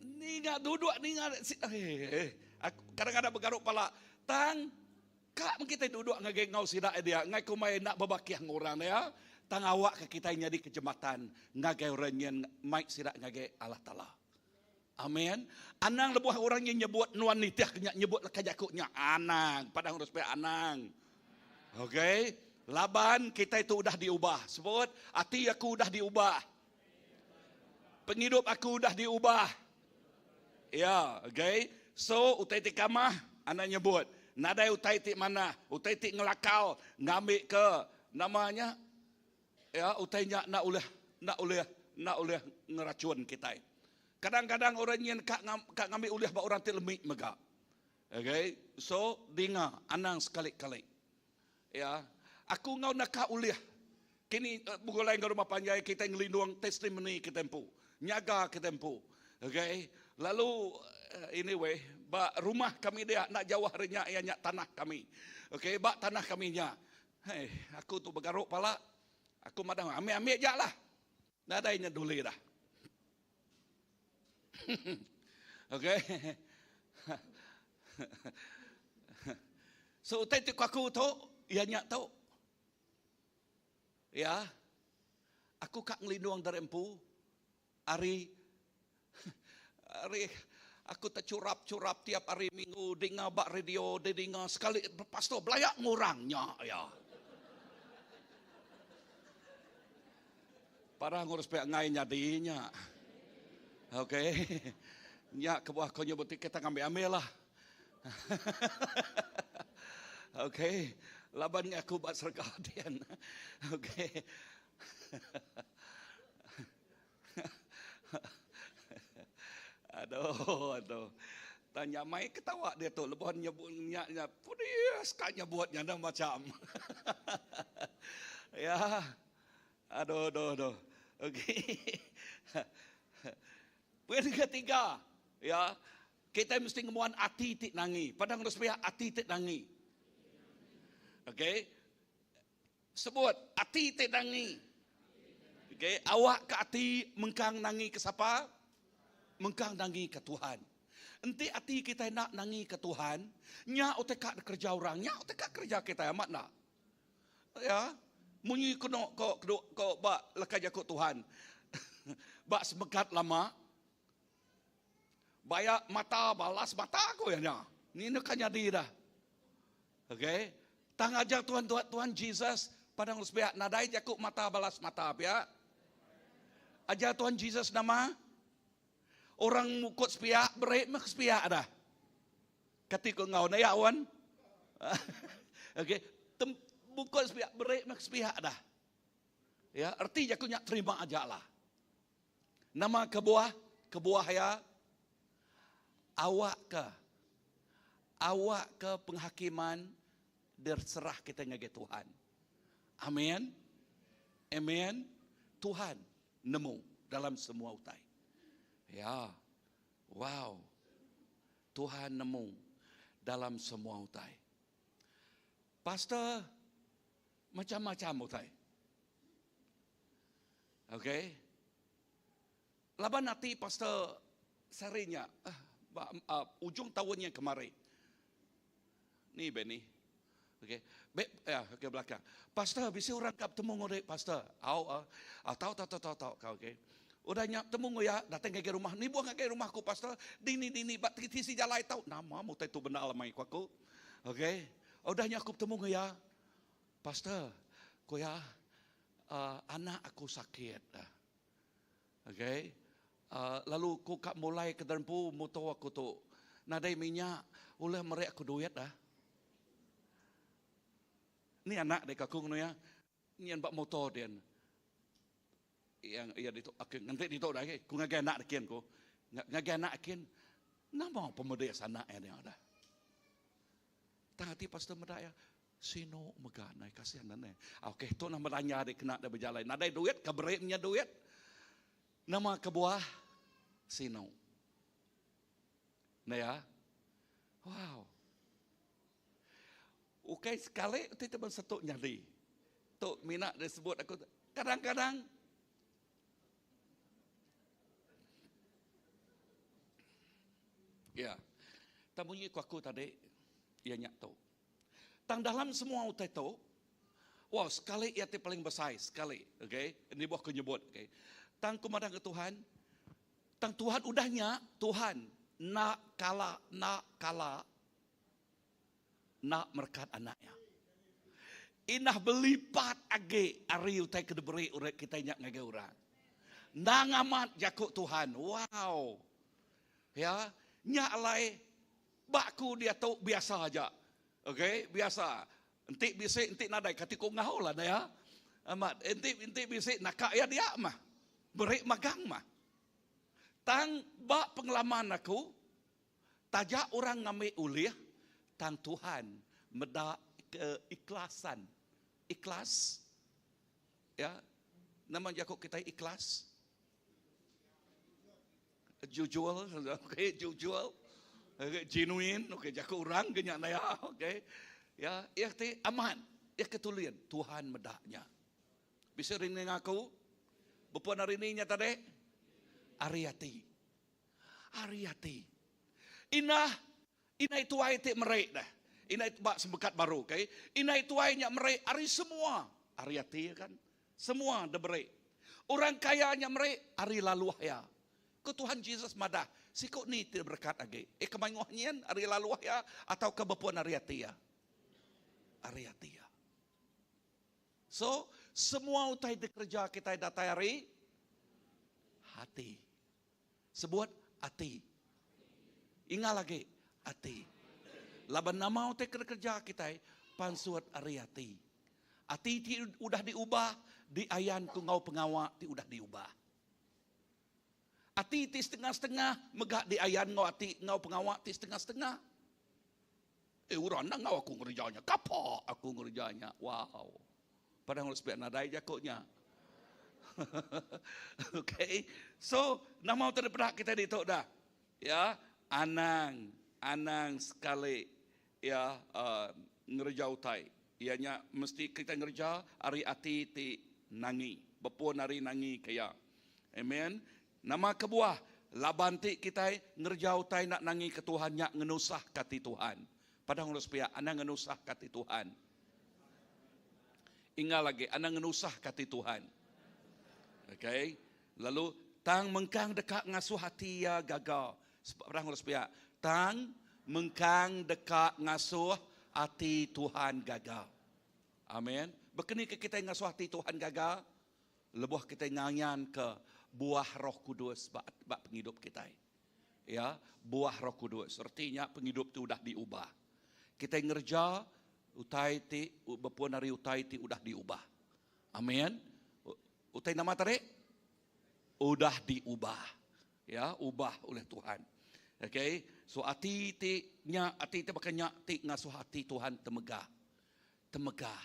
Ninga duduk ninga eh aku kadang-kadang begaruk pala tang ka meh kitai duduk ngagai enggau sida dia enggai kumbai enda bebakih enggau orang neh ya. Tang awakka kitai nyadika jematan ngagai orang nyin mai sida ngagai Allah Taala. Amen. Anang lebuh orang nyin nyebut nuan nitihka nya nyebut leka jaku nya anang. Padah urang supaya anang. Okay. Laban kitai tu udah diubah. Sebut ati aku udah diubah. Pengidup aku udah diubah. Ya, okay. So utai ti kamah anang nyebut. Nadai utai ti manah, utai ti ngelakau ngambika nama nya ya utai nya enda ulih enda ulih enda ulih ngerachun kitai. Kadang-kadang orang nyin ka ka ngambi ulih ba orang ti lemi mega. Okay. So dinga anang sekali-kali. Ya. Aku enggau naka ulih kini begulai enggau rumah panjai kitai ngelindung testimoni kitai empu, nyaga kitai empu. Okay. Lalu anyway ba rumah kami dia enda jauh ari nya iya nya tanah kami. Okay ba tanah kami nya. Hei aku tu begaru pala aku madah ambi-ambi aja lah. Nadai nya duli dah. Okay. So utai ti ku aku tu iya nya tu. Ya. Aku ka ngelindung diri empu ari ari aku tecurap-curap tiap hari minggu dinga ba radio didinga sekali pastor belaya ngurang nya iya. Parah ngurus pia enggai nyadi nya. Okey. Nya kebuah ko nyebut ti kita ngambi ambil lah. Okey. Laban aku ba serega dian. Okey. Aduh, aduh. Tanya mai ketawa dia tu lebuh nyebut nya nya pedis ka nyebut nya macam. Ya. Aduh, aduh, aduh. Okey. Poin ketiga, ya. Kita mesti ngemuan ati ti nangi. Padang terus pihak ati ti nangi. Okey. Sebut ati ti nangi. Okey, awak ke ati mengkang nangi ke sapa? Mengkang nangi ke Tuhan. Enti ati kita nak nangi ke Tuhan, nya utai ka kerja orang, nya utai ka kerja kita amat nak. Ya, munyi keno ko kedu ko ba leka jaku Tuhan. Ba semegat lama baya mata balas mata ko iya nya. Ni neka nyadi dah. Okey. Tang ajar Tuhan Tuhan Tuhan Jesus padang lu sepiak nadai jaku mata balas mata pia. Ajar Tuhan Jesus nama orang mukut sepiak beri meh sepiak dah. Kati ko enggau enda ya wan. Okey, tem bukut sepiak beri meh sepiak dah. Ya, erti jaku nya terima aja lah. Nama kebuah? Kebuah ya awak ke awak ke penghakiman diserah kita ngagai Tuhan. Amin. Amen. Tuhan nemu dalam semua utai. Ya. Wow. Tuhan nemu dalam semua utai. Pastor macam-macam utai. Okey. Laban ati pastor sehari nya uh, uh, ujung tahun yang kemari. Ni Benny. Okey. Be, ya, okey belakang. Pastor, bisi orang kap temu ngori pastor. Au ah. Uh, tau tau tau tau tau kau okey. Udah nya temu ya datang ngagai rumah. Ni buah ngagai rumah aku pastor. Dini dini bak tisi jalai tau. Nama mu tai tu benda lamai ku aku. Okey. Udah nya aku betemu ya. Pastor, ku ya uh, anak aku sakit. Okey. Uh, lalu ku kak mulai ke dempu motor aku tu. Nadai minyak, ulih meri aku duit dah. Ni anak dek aku ngono ya. Nyen bak motor dia. Yang iya ditu aku nganti ditu dah ku ngagai anak dekin ku. Ngagai anak kin. Nama pemedis anak ya dia dah. Tang ati pastor meda ya. Sinu mega nai kasihan nane. Okey tu nama belanja dek kena dia berjalai. Nadai duit ka beri nya duit. Nama kebuah sinu. Nah ya. Wow. Ukai sekali ti teman setuk nyadi. Tu mina disebut aku kadang-kadang Ya. Tak bunyi ku aku tadi, iya nya tu. Tang dalam semua utai tu, Wow, sekali iya ti paling besai, sekali. Okay, ini buah aku nyebut. Okay. Tang ku madah ke Tuhan, tang Tuhan udah nya, Tuhan enda kala, enda kala enda merekat anak iya. Indah belipat agi ari utai ke diberi orang kitai nya ngagai orang. Endang amat jaku Tuhan. Wow. Ya, nya alai ba aku diatu biasa aja. Okay, biasa. Enti bisi enti nadai kati ku enggau lah daya. Amat enti enti bisi naka iya dia mah. Beri magang mah. Tang ba pengalaman aku taja orang ngambi ulih tang Tuhan meda keikhlasan. Ikhlas ya. Nama jaku kitai ikhlas? Jujur, okay, jujur, okay, genuine, okay, jaku orang ke nya naya, okay. Ya, iya ti amat, iya ketulin Tuhan meda nya. Bisi rini ngaku, bepun hari ni nya tadi, ari ati. Ari ati. Indah, inai tuai ti meri dah. Inai ba sempekat baru, okay. Inai tuai nya meri ari semua, ari ati kan. Semua diberi. Orang kaya nya meri ari laluh iya. Ku Tuhan Jesus madah, siku ni ti berekat agi, iya ke mayuh nyin ari laluh iya atauka bepun ari ati iya? Ari ati iya. So, semua utai dikereja kitai datai ari ati. Sebut ati. Ingat agi, ati. Laban nama utai ke dikereja kitai pansut ari ati. Ati ti udah diubah diayan ku enggau pengawa ti udah diubah. Ati ti setengah-setengah mega diayan enggau ati enggau pengawa ti setengah-setengah. Eh orang enda enggau aku ngereja nya. Kapa aku ngereja nya. Wow. Padahal ngurus pihak nadai jaku nya. okay. So, nama utai dipeda kita ditu dah. Ya, anang anang sekali ya uh, ngereja utai. Iya nya mesti kita ngereja ari ati ti nangi, bepun ari nangi ke iya. Amen. Nama kebuah? Laban ti kitai ngereja utai enda nangi ke Tuhan nya ngenusah ke ati Tuhan. Padah ngurus pia, anang ngenusah ke ati Tuhan. Ingal agi, anang ngenusah ke ati Tuhan. Okay. Lalu tang mengkang deka ngasuh ati iya gaga. Padah ngurus pia, tang mengkang deka ngasuh ati Tuhan gaga. Amen. Bekeni ke kitai ngasuh ati Tuhan gaga? Lebuh kitai ngayanka buah Roh Kudus ba ba pengidup kitai. Ya, buah Roh Kudus reti nya pengidup ti udah diubah. Kitai ngereja utai ti bepun ari utai ti udah diubah. Amin. Utai nama tadi? Udah diubah. Ya, ubah oleh Tuhan. Okay, so ati ti nya ati ti baka nya ti ngasuh ati Tuhan temegah. Temegah.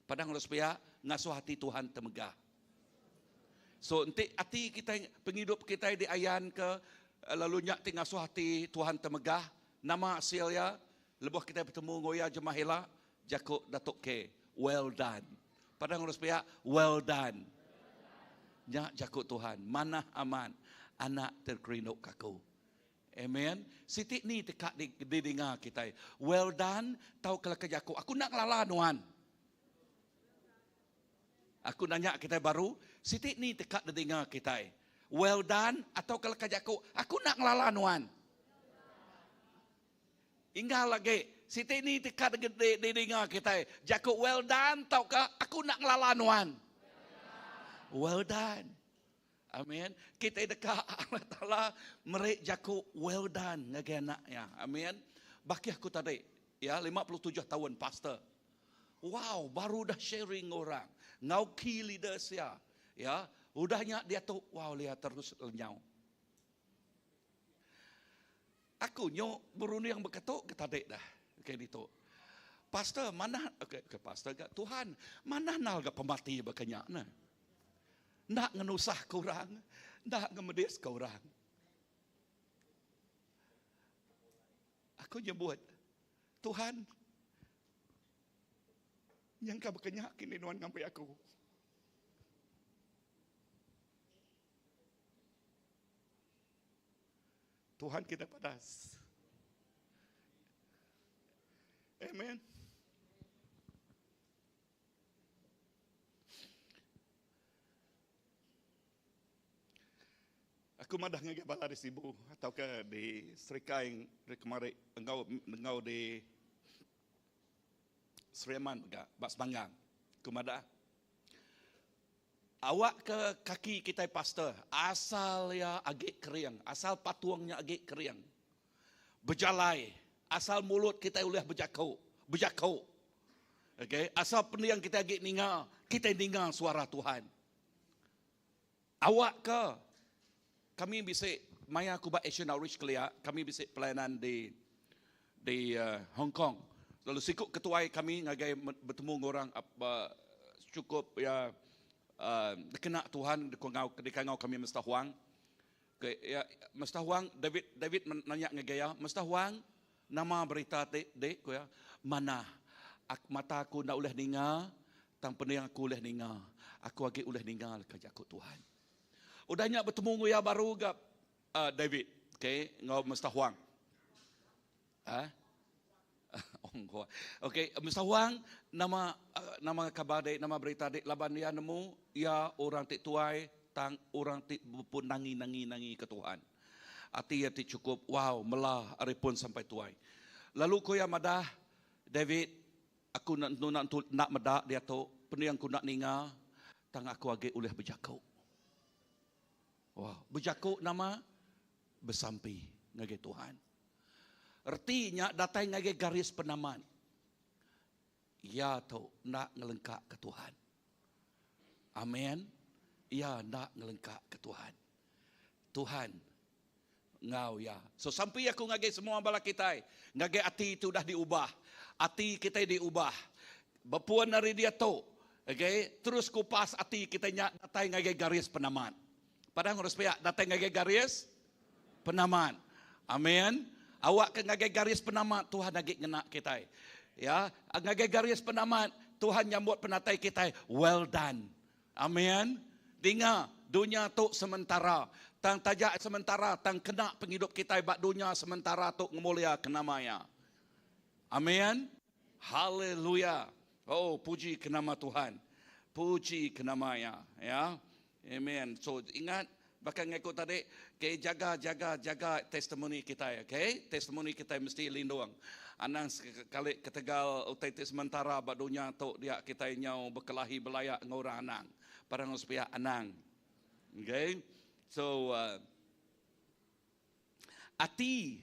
Padang lalu sepiak ngasuh ati Tuhan temegah. So enti ati kitai pengidup kitai diayan ke lalu nya ti ngasuh ati Tuhan temegah, nama asil iya? Lebuh kitai betemu enggau iya jemah ila, jaku Datuk K, well done. Padang lalu sepiak, well done. Nya jaku Tuhan, manah amat anak terkerindu ke aku. Amen. Siti ni teka didinga kitai. Well done tauka leka jaku aku enda ngelala nuan. Aku nanya kitai baru, siti ni teka didinga kitai. Well done atau leka jaku aku enda ngelala nuan. Inggal agi, siti ni teka didinga kitai. Jaku well done tauka aku enda ngelala nuan. Well done. Amin. Kitai deka Allah Taala meri jaku well done ngagai anak iya. Amin. Bakih aku tadi, ya 57 taun pastor. Wow, baru dah sharing enggau orang, enggau key leaders iya. Ya, udah nya diatu wow lia terus lenyau. Aku nyu berunding beketu ke tadi dah. Okay ditu. Pastor manah okay, okay pastor ga Tuhan manah nal ga pemati baka nya ne. Enda ngenusah ke orang, enda ngemedis ke orang. Aku nyebut Tuhan nyangka baka nya kini nuan ngambi aku. Tuhan kita padas. Amen. Aku madah ngagai bala di Sibu tauka di Serikai kemari enggau enggau di Sri Aman mega ba Semanggang. Aku madah awak ke kaki kitai pastor asal iya agi kering, asal patung nya agi kering. Bejalai asal mulut kitai ulih bejaku, bejaku. Okay, asal pending kitai agi ninga, kitai ninga suara Tuhan. Awakka kami bisi maya aku ba Asian Outreach kelia, kami bisi pelayanan di di Hong Kong. Lalu siku ketuai kami ngagai betemu enggau orang chukup iya dikena Tuhan dikangau kami Mister Huang. Ke iya Mister Huang David David nanya ngagai iya, Mister Huang nama berita ti dik ku iya, manah mata aku enda ulih ninga Tang pening aku ulih ninga. Aku agi ulih ninga leka jaku Tuhan. Udah nya betemu enggau iya baru ga uh, David, okay, enggau Mister Huang. Ha? Ong Huang. Okay, Mister Huang nama uh, nama kabar dek, nama berita dek laban iya nemu iya orang ti tuai tang orang ti bepun nangi nangi nangi ke Tuhan. Ati iya ti cukup wow mela ari pun sampai tuai. Lalu ko iya madah David Aku enda tentu enda entu enda meda diatu, pening aku enda ninga, tang aku agi ulih bejaku. Wah, bejaku nama? Besampi ngagai Tuhan. Reti nya datai ngagai garis penamat. Iya tu enda ngelengkaka Tuhan. Amen. Iya enda ngelengkaka Tuhan. Tuhan enggau iya. So sampi aku ngagai semua bala kitai, ngagai ati ti udah diubah. Ati kitai diubah. Bepun ari diatu, okay, terus kupas ati kitai nya datai ngagai garis penamat. Padah ngurus pia, datai ngagai garis penamat. Amen. Awak ke ngagai garis penamat Tuhan agi ngena kitai. Ya, ngagai garis penamat Tuhan nyambut penatai kitai, well done. Amen. Dinga, dunya tu sementara. Tang taja sementara, tang kena pengidup kitai ba dunya sementara tu ngemulia ke nama Iya. Amen. Haleluya. Oh, puji ke nama Tuhan. Puji ke nama Iya. Ya. Amen. So, ingat, baka ngaku tadi, okay, jaga, jaga, jaga testimoni kitai. Okay? Testimoni kitai mesti lindung. Anang sekali ketegal utai ti sementara ba dunya tu dia kitai nyau bekelahi belaya enggau orang anang. Parang enggau sepiak anang. Okay? So, uh, ati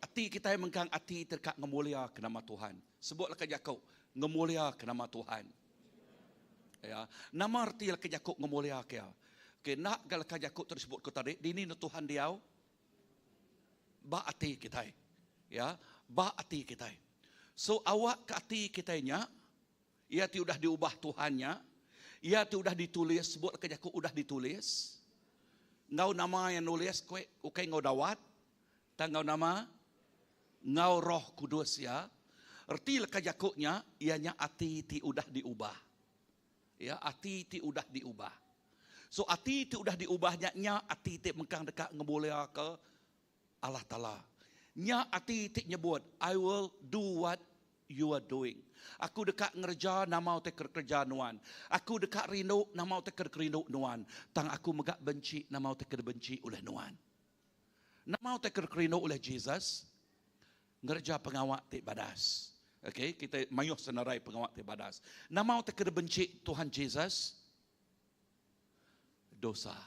ati kitai mengkang ati ti deka ngemulia ke nama Tuhan. Sebutlah ke jaku, ngemulia ke nama Tuhan. Ya, nama reti leka jaku ngemulia ke ya? Okay, nak ga leka jaku tu disebut ku tadi, dini nu Tuhan diau? Ba ati kitai. Ya, ba ati kitai. So awak ke ati kitai nya, iya ti udah diubah Tuhan nya, iya ti udah ditulis, sebut ke jaku udah ditulis. Enggau nama yang nulis kue, ukai enggau dawat, tang enggau nama enggau Roh Kudus ya. Reti leka jaku nya, iya nya ati ti udah diubah. Ya, ati ti udah diubah. So ati ti udah diubah nya nya ati ti mengkang deka ngemuliaka Allah Taala. Nya ati ti nyebut I will do what you are doing. Aku deka ngereja nama utai ke kereja nuan. Aku deka rindu nama utai ke kerindu nuan. Tang aku mega benci nama utai ke dibenci oleh nuan. Nama utai ke kerindu oleh Jesus? Ngereja pengawa ti badas. Okay, kita mayuh senarai pengawa ti badas. Nama utai ke dibenci Tuhan Jesus? Dosa.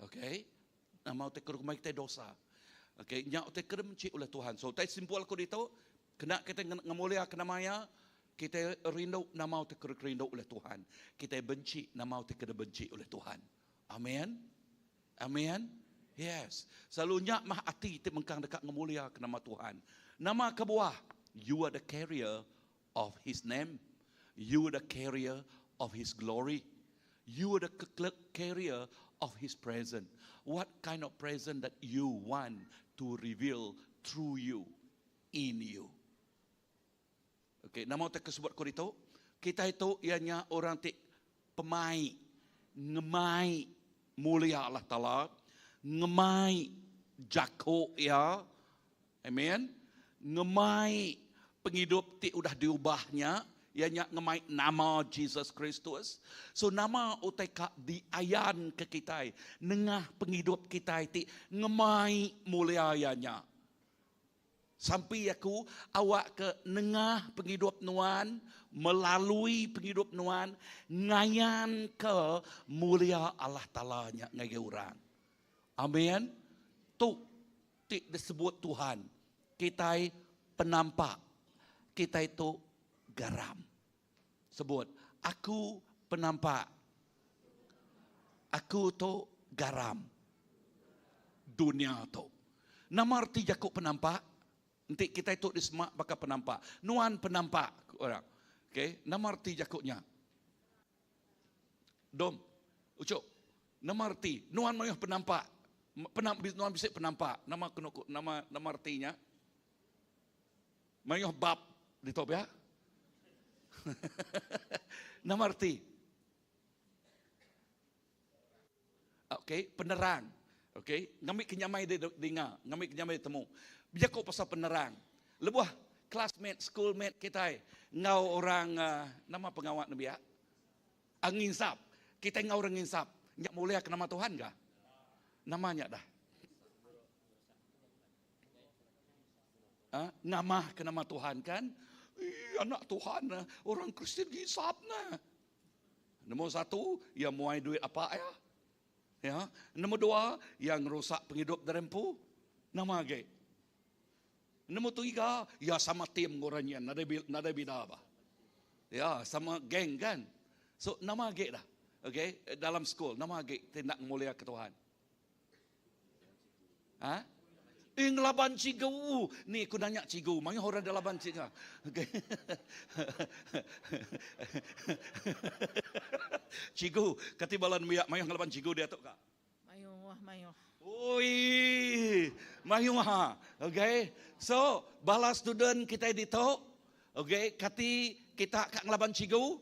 Okay, nama utai ke dikumbai kitai dosa. Okay, nya utai ke dibenci oleh Tuhan. So, utai simpul aku ditu, kena kita ngemulia ke nama iya, kita rindu nama utai ke dikerindu oleh Tuhan. Kita benci nama utai ke dibenci oleh Tuhan. Amen. Amen. Yes. Selalu nya mah ati ti mengkang deka ngemulia ke nama Tuhan. Nama kebuah? You are the carrier of His name. You are the carrier of His glory. You are the carrier of His presence. What kind of presence that you want to reveal through you, in you? Okay, nama utai ke sebut ku ditu? Kitai tu iya nya orang ti pemai, ngemai mulia Allah Taala, ngemai jaku Iya, amen, ngemai pengidup ti udah diubah nya. Iya nya ngemai nama Jesus Kristus. So nama utai ka diayan ke kitai nengah pengidup kitai ti ngemai mulia iya nya. Sampi aku awakka nengah pengidup nuan, melalui pengidup nuan ngayanka mulia Allah Taala nya ngagai orang. Amen. Tu ti disebut Tuhan, kitai penampak, kitai tu garam. Sebut, aku penampak. Aku tu garam dunya tu. Nama reti jaku penampak? Enti kitai tu disemak baka penampak. Nuan penampak, ku orang. Okay, nama reti jaku nya? Dom, ucuk, nama reti? Nuan mayuh penampak. Penam, nuan bisi penampak. Nama kenu nama nama reti nya? Mayuh bab ditu pia. Nama reti? Okey, penerang. Okey, ngambi ke nyamai dinga, ngambi ke nyamai ditemu. Bejaku pasal penerang. Lebuh classmate, schoolmate kitai enggau orang uh, nama pengawa nembiak? Ah, nginsap. Kitai enggau orang nginsap. Nya mulia ke nama Tuhan kah? Nama nya dah. Ha? Ngamah ke nama Tuhan kan? Ih, anak Tuhan, orang Kristian ngisap nah. Nombor satu, ia muai duit apa ya? Ya. Nombor dua, ia ngerusak penghidup derempu. Nama lagi. Nombor tiga, ia sama tim orangnya, nadai nadai bida apa. Ya, sama geng kan. So, nama lagi dah. Okay, dalam school, nama lagi tindak mulia ke Tuhan. Ha? Eh, ngelaban cikgu. Ni aku nanya cikgu. Mayuh orang dah laban cikgu. Okay. cikgu, kati bala nembiak mayuh ngelaban cikgu dia tu ka? Mayuh, mayuh. Oi, mayuh ha. Okay. So, bala student kita ditu, okay, kati kita ka ngelaban cikgu?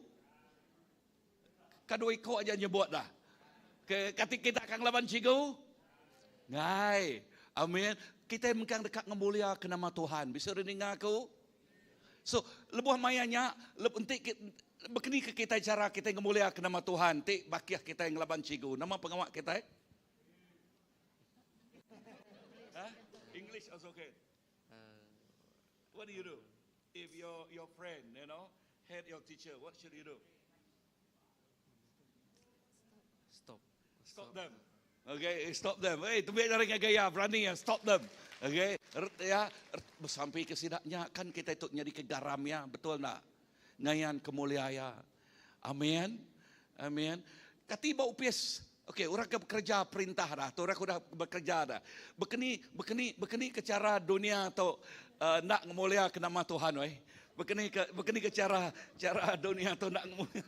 Ka dua iko aja nyebut dah. Ke kati kita akan ngelaban cikgu? Ngai. Amin. Kita mengkang dekat ngemulia ke nama Tuhan. Bisa ninga aku? So, lebuh maya nya, enti bekeni ke kita cara kita ngemulia ke nama Tuhan, ti bakiah kita ngelaban cikgu. Nama pengawa kita? Huh? English also okay. What do you do? If your your friend, you know, hate your teacher, what should you do? Stop. Stop them. Okay, stop them. Hey, tu biar dari gaya berani ya, stop them. Okay, ya, sampai ke sidaknya kan kita itu jadi ke garam ya, betul tak? Ngayan kemuliaan ya. Amin. Amin. Kati bau upis. Okay, orang ke bekerja perintah dah, tu orang udah bekerja dah. Bekeni, bekeni, bekeni ke cara dunia tu uh, nak ngemulia ke nama Tuhan weh. Bekeni ke bekeni ke cara cara dunia tu nak ngemulia.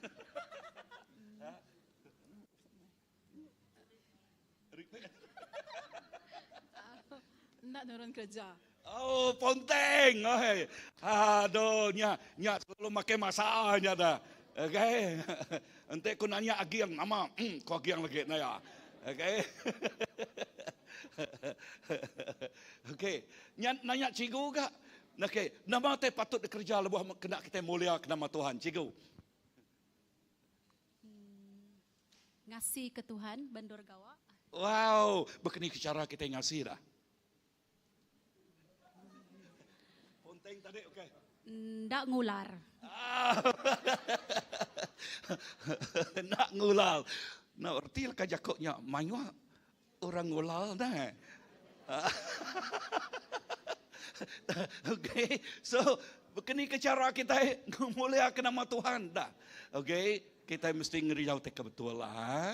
Nak nurun kerja. Oh, ponteng. Oi. Aduh, nya nya selalu makai masanya dah. Okay. Ente ku nanya agiang nama, hmm, ku agiang lagi naya. Okay. Okay. Nya nanya cikgu ka. Okay, nama te patut dikerja lebuh kena kita mulia ke nama Tuhan, cikgu. Ngasi ke Tuhan bendur gawa. Wow, bekeni ke cara kita ngasi dah. Ponteng tadi okey. Ndak ngular. Ah. Nak ngulal. Nak erti lah jakoknya mayuh orang ngulal dah. Okey, so bekeni ke cara kita mulia ke nama Tuhan dah. Okey, kita mesti ngerijau te betul lah. Ha?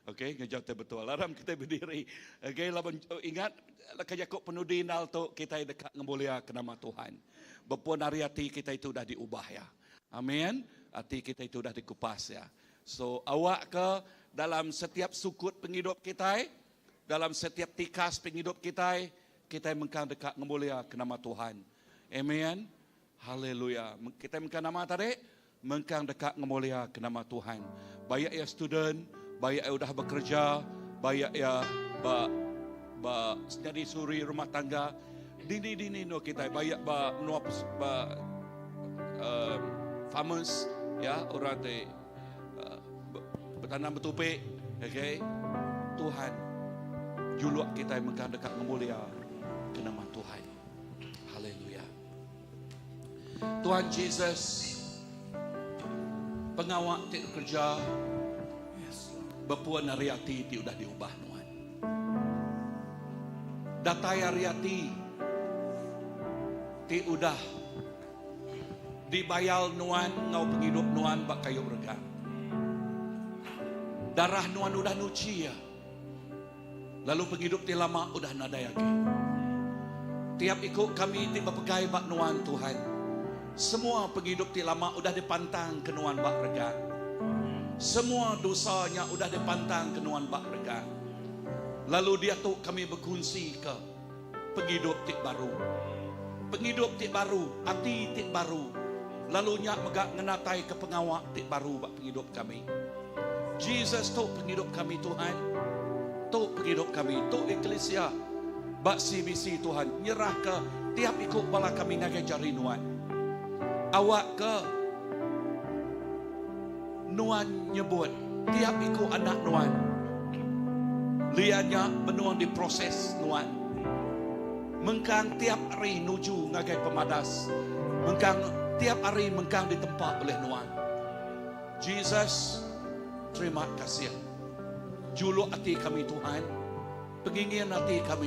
Okey, ngejau te betul. Aram kita berdiri. Okey, laban oh, ingat leka jakok penudi nal tu kita dekat ngemulia ke nama Tuhan. Bepun hari hati kita itu dah diubah ya. Amin. Hati kita itu dah dikupas ya. So awak ke dalam setiap sukut penghidup kita, dalam setiap tikas penghidup kita, kita mengkang dekat ngemulia ke nama Tuhan. Amen. Haleluya. Kita mengkang nama tadi, mengkang dekat ngemulia ke nama Tuhan. Baik ya student, baik ya udah bekerja, baik ya ba ba jadi suri rumah tangga, dini-dini no kita baik ba menua ba uh, farmers ya orang ti betanam betupi okay Tuhan juluk kitai mega deka ngemulia ke nama Tuhan. Haleluya. Tuhan Jesus pengawa ti dikereja bepun ari ati ti udah diubah nuan. Datai ari ati ti udah dibayal nuan enggau pengidup nuan ba kayu regang. Darah nuan udah nuchi iya, lalu pengidup ti lama udah nadai agi. Tiap iku kami ti bepegai ba nuan, Tuhan, semua pengidup ti lama udah dipantang ke nuan ba regang. Semua dosa nya udah dipantang ke nuan ba regang. Lalu diatu kami bekunsika. Pengidup ti baru. Pengidup ti baru, ati ti baru, lalu nya mega ngenataika pengawa ti baru ba pengidup kami. Jesus tu pengidup kami Tuhan. Tu pengidup kami. Tu eklisia ba CBC Tuhan. Nyerahka tiap iku bala kami ngagai jari Nuan. Awakka Nuan nyebut tiap iku anak Nuan. Lia nya benung diproses Nuan. Mengkang tiap hari nuju ngagai pemadas. Mengkang tiap hari mengkang ditempa ulih Nuan. Jesus, terima kasih. Juluk ati kami Tuhan, pengingin ati kami,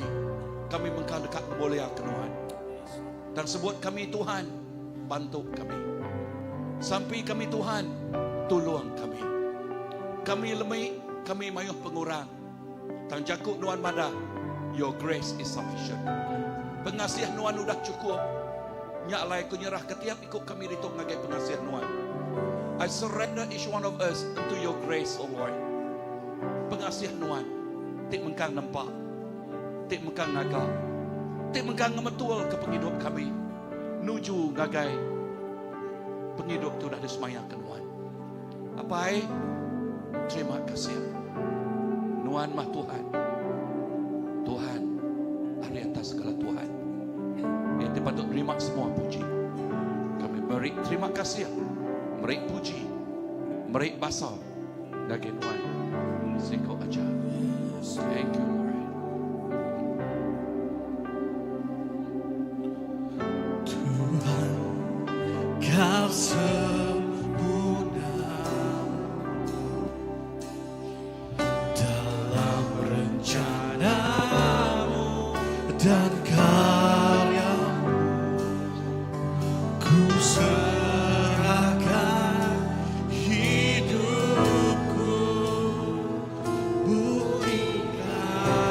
kami mengkang deka ngemuliaka Nuan. Tang sebut kami Tuhan, bantu kami. Sampi kami Tuhan, tulung kami. Kami lemi, kami mayuh pengurang. Tang jaku Nuan madah, Your grace is sufficient. Pengasih Nuan udah chukup. Nya alai aku nyerahka tiap iku kami ditu ngagai pengasih Nuan. I surrender each one of us into Your grace, O Lord. Pengasih Nuan ti mengkang nempa. ti mengkang ngaga, ti mengkang ngemetulka pengidup kami nuju ngagai pengidup ti udah disemayaka Nuan. Apai, terima kasih. Nuan mah Tuhan. Tuhan ari atas segala Tuhan. Iya ti patut nerima semua puji. Kami meri terima kasih, meri puji, meri basa. Ngagai nuan siko aja. Thank you Lord. Tuhan kau sempurna dalam rencanamu dan karyamu ku serahkan hidupku buktikan.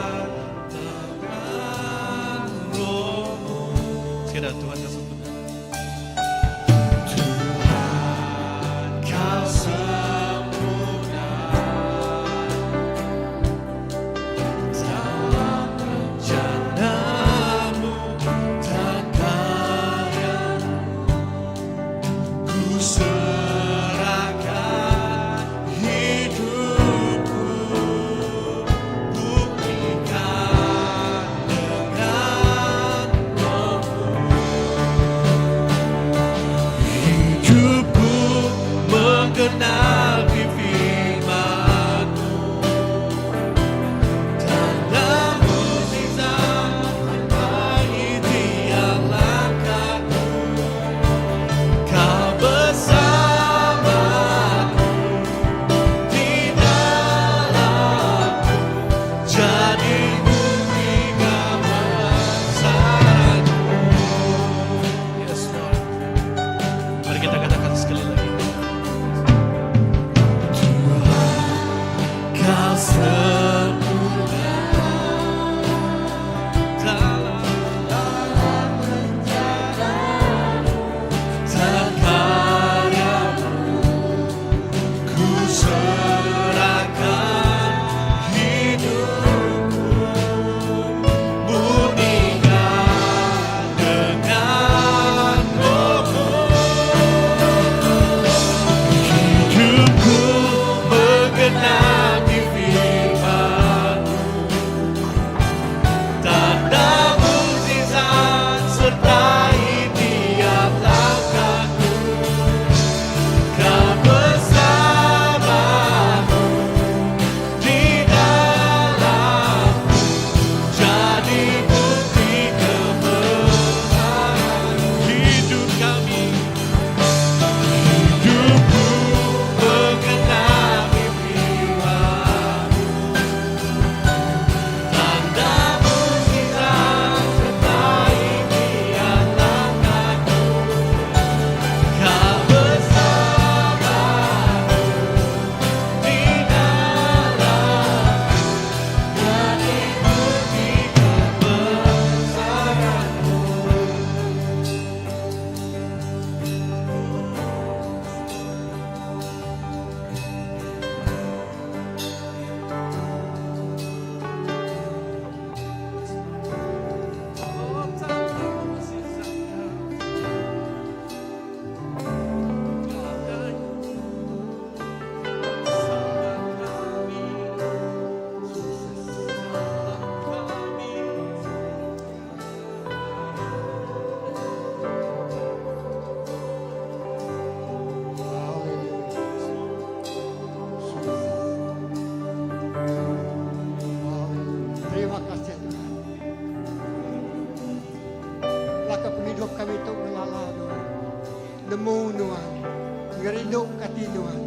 Ngerinduka ati Nuan,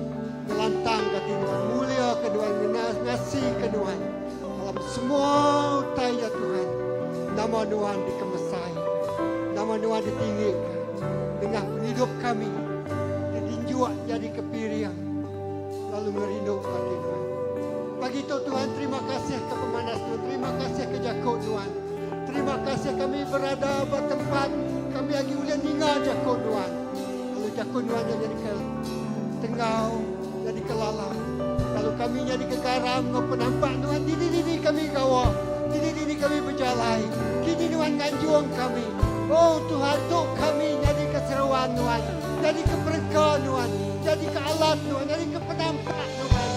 ngelantangka ati Nuan, muliaka Nuan, ngasika Nuan dalam semua utai ya Tuhan. Nama Nuan dikemesai, nama Nuan ditinggika nengah pengidup kami ti dinjuk nyadika piring lalu ngerinduka ati Nuan. Pagi tu Tuhan terima kasih ke pemanas Nuan, terima kasih ke jaku Nuan. Terima kasih kami berada ba tempat kami agi ulih ninga jaku Nuan. Lalu jaku Nuan nya nyadika tenggau, nyadika lalau. Lalu kami nyadika garam enggau penampak Nuan dini-dini kami gawa, dini-dini kami bejalai. Kini Nuan nganjung kami. Oh Tuhan, tu kami nyadika seruan Nuan, nyadika perengka Nuan, nyadika alat Nuan, nyadika penampak Nuan.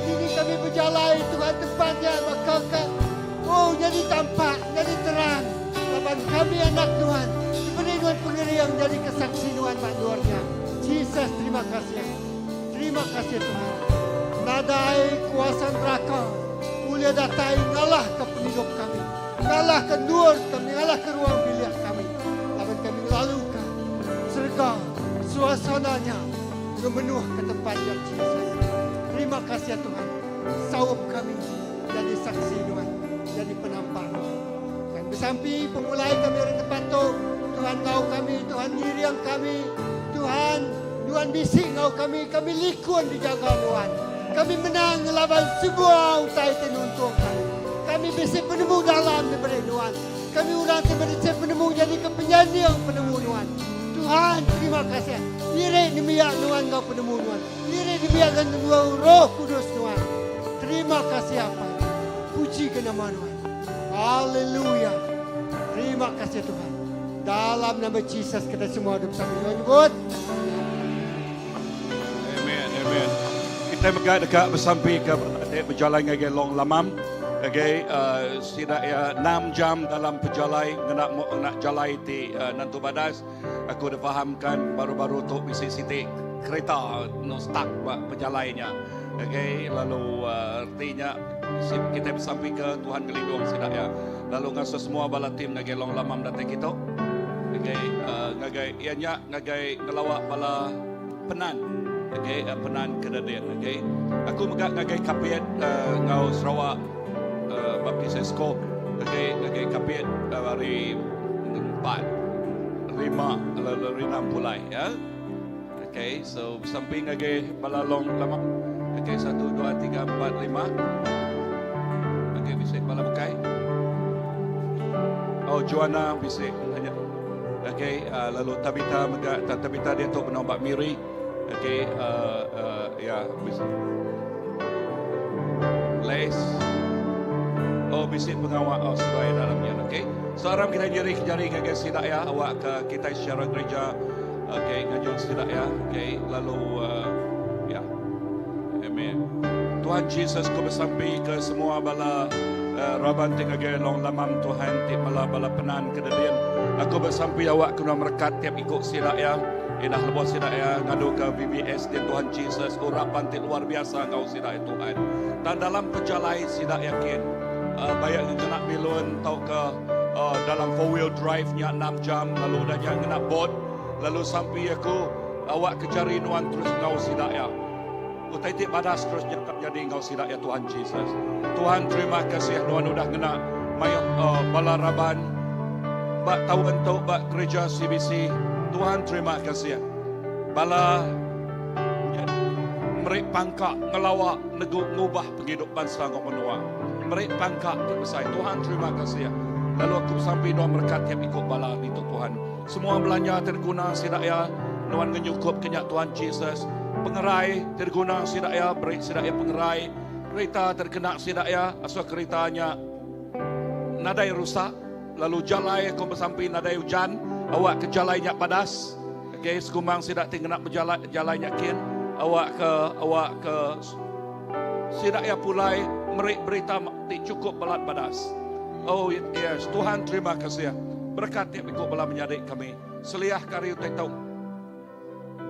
Dini kami bejalai Tuhan tempat nya baka ke Oh nyadi tampak, nyadi terang laban kami anak Nuan, diberi Nuan pengering nyadi ke saksi Nuan ba endur nya. Jesus terima kasih. Terima kasih Tuhan. Nadai kuasa neraka ulih datai ngalah ke pengidup kami, ngalah ke endur kami, ngalah ke ruang bilik kami laban kami ngelalu ke serega suasana nya ngemenuh ke tempat nya Jesus. Terima kasih Tuhan. Saup kami. Nyadi saksi nuan, nyadi penampak nuan. Kami besampi pemulai kami ari tempat tu, Tuhan enggau kami, Tuhan ngiring kami, Tuhan nuan bisi enggau kami, kami likun dijaga nuan. Kami menang ngelaban semua utai ti nuntung kami. Kami bisi penemu dalam diberi nuan. Kami orang ti bisi penemu nyadika penyanding penemu nuan. Tuhan terima kasih. Iri nembiak nuan enggau penemu nuan. Diri dibiarkan enggau Roh Kudus Nuan. Terima kasih Apai. Puji ke nama Nuan. Haleluya. Terima kasih Tuhan. Dalam nama Jesus kita semua ada bersama Tuhan nyebut. Amen. Amen. Kita mega deka besampi ke adik bejalai ngagai Long Lamam. Okay, uh, sida ya 6 jam dalam pejalai ngena ngena jalai ti uh, Nantu Badas. Aku difahamkan baru-baru tu bisi siti kereta no stuck ba pejalai nya. Okay, lalu uh, reti nya kita besampi ke Tuhan ngelindung sida ya. Lalu ngasuh semua bala tim ngagai Long Lamam datai kitu. Okay, uh, ngagai iya nya ngagai ngelawa bala Penan. Okay, uh, Penan Kedadin. Okay. Aku mega ngagai Kapit uh, ngau Sarawak uh, Baptist Esco. Okay, ngagai Kapit uh, hari 4 5 lalu 6 pulai ya. Okay, so sampai ngagai bala long lama. Okay, 1 2 3 4 5. Okay, bisa bala bukai. Oh, Joanna bisa hanya. Okay, uh, lalu Tabitha mega Tabitha dia tu benong ba Miri. Okay, uh, uh, ya bisa. Les. Oh, bisi pengawa oh, sebagai dalamnya. Okay. So, aram kita nyeri ke jari ngagai sida ya. Awak ke kita secara gereja. Okay, ngajung sida ya. Okay, lalu uh, ya. Amen. Tuhan Jesus ku besampi ke semua bala uh, raban ti ngagai long lamam Tuhan ti bala bala penan ke dedin. Aku besampi awak kena merekat tiap iku sida ya. Inah lebuh sida ya ngadu ke VBS di Tuhan Jesus urapan ti luar biasa ngau sida ya Tuhan. Dan dalam pejalai sida yakin uh, bayak ngena bilun tau ke uh, dalam four wheel drive nya 6 jam lalu dah nya ngena boat lalu sampi aku awak ke jari nuan terus ngau sida ya. Utai ti badas terus nyakap nyadi enggau sida ya Tuhan Jesus. Tuhan terima kasih nuan udah ngena mayuh uh, bala raban ba taun tu ba gereja CBC. Tuhan terima kasih. Bala meri pangka ngelawa negu ngubah pengidup bansa enggau menua. Meri pangka ti besai. Tuhan terima kasih. Lalu aku sampai nuan merekat tiap ikut bala ditu Tuhan. Semua belanja terguna sida ya nuan ngenyukup kenya Tuhan Jesus. Pengerai terguna sida ya beri sida ya pengerai. Kereta terkena sida ya asal keretanya nadai rusak. Lalu jalai aku bersampi nadai hujan. Awak ke jalainya padas. Okey, sekumbang sida ti ngena berjalai jalainya kin. Awak ke awak ke sida ya pulai meri berita ti cukup belat badas. Oh yes, Tuhan terima kasih. Berkat tiap ikut bala menyadi kami. Seliah kari utai tau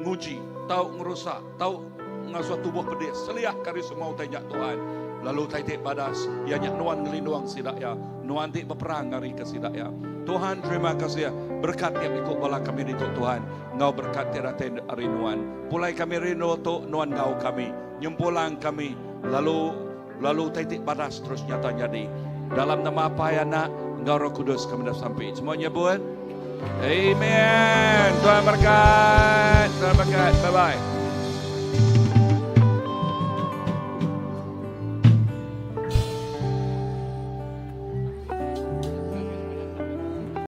nguji, tau ngerusak, tau ngasuh tubuh pedis. Seliah kari semua utai nya Tuhan. Lalu utai ti badas, ya nya nuan ngelindung sida ya. Nuan ti berperang ngari ke sida ya. Tuhan terima kasih. Berekat tiap iku bala kami ditu Tuhan enggau berekat ti datai ari Nuan. Pulai kami rindu tu Nuan enggau kami. Nyempulang kami lalu lalu utai ti badas terus nyata nyadi. Dalam nama Apai, Anak enggau Roh Kudus kami dah sampi. Semua nyebut Amen. Tuhan berkat. Tuhan berkat. Bye bye.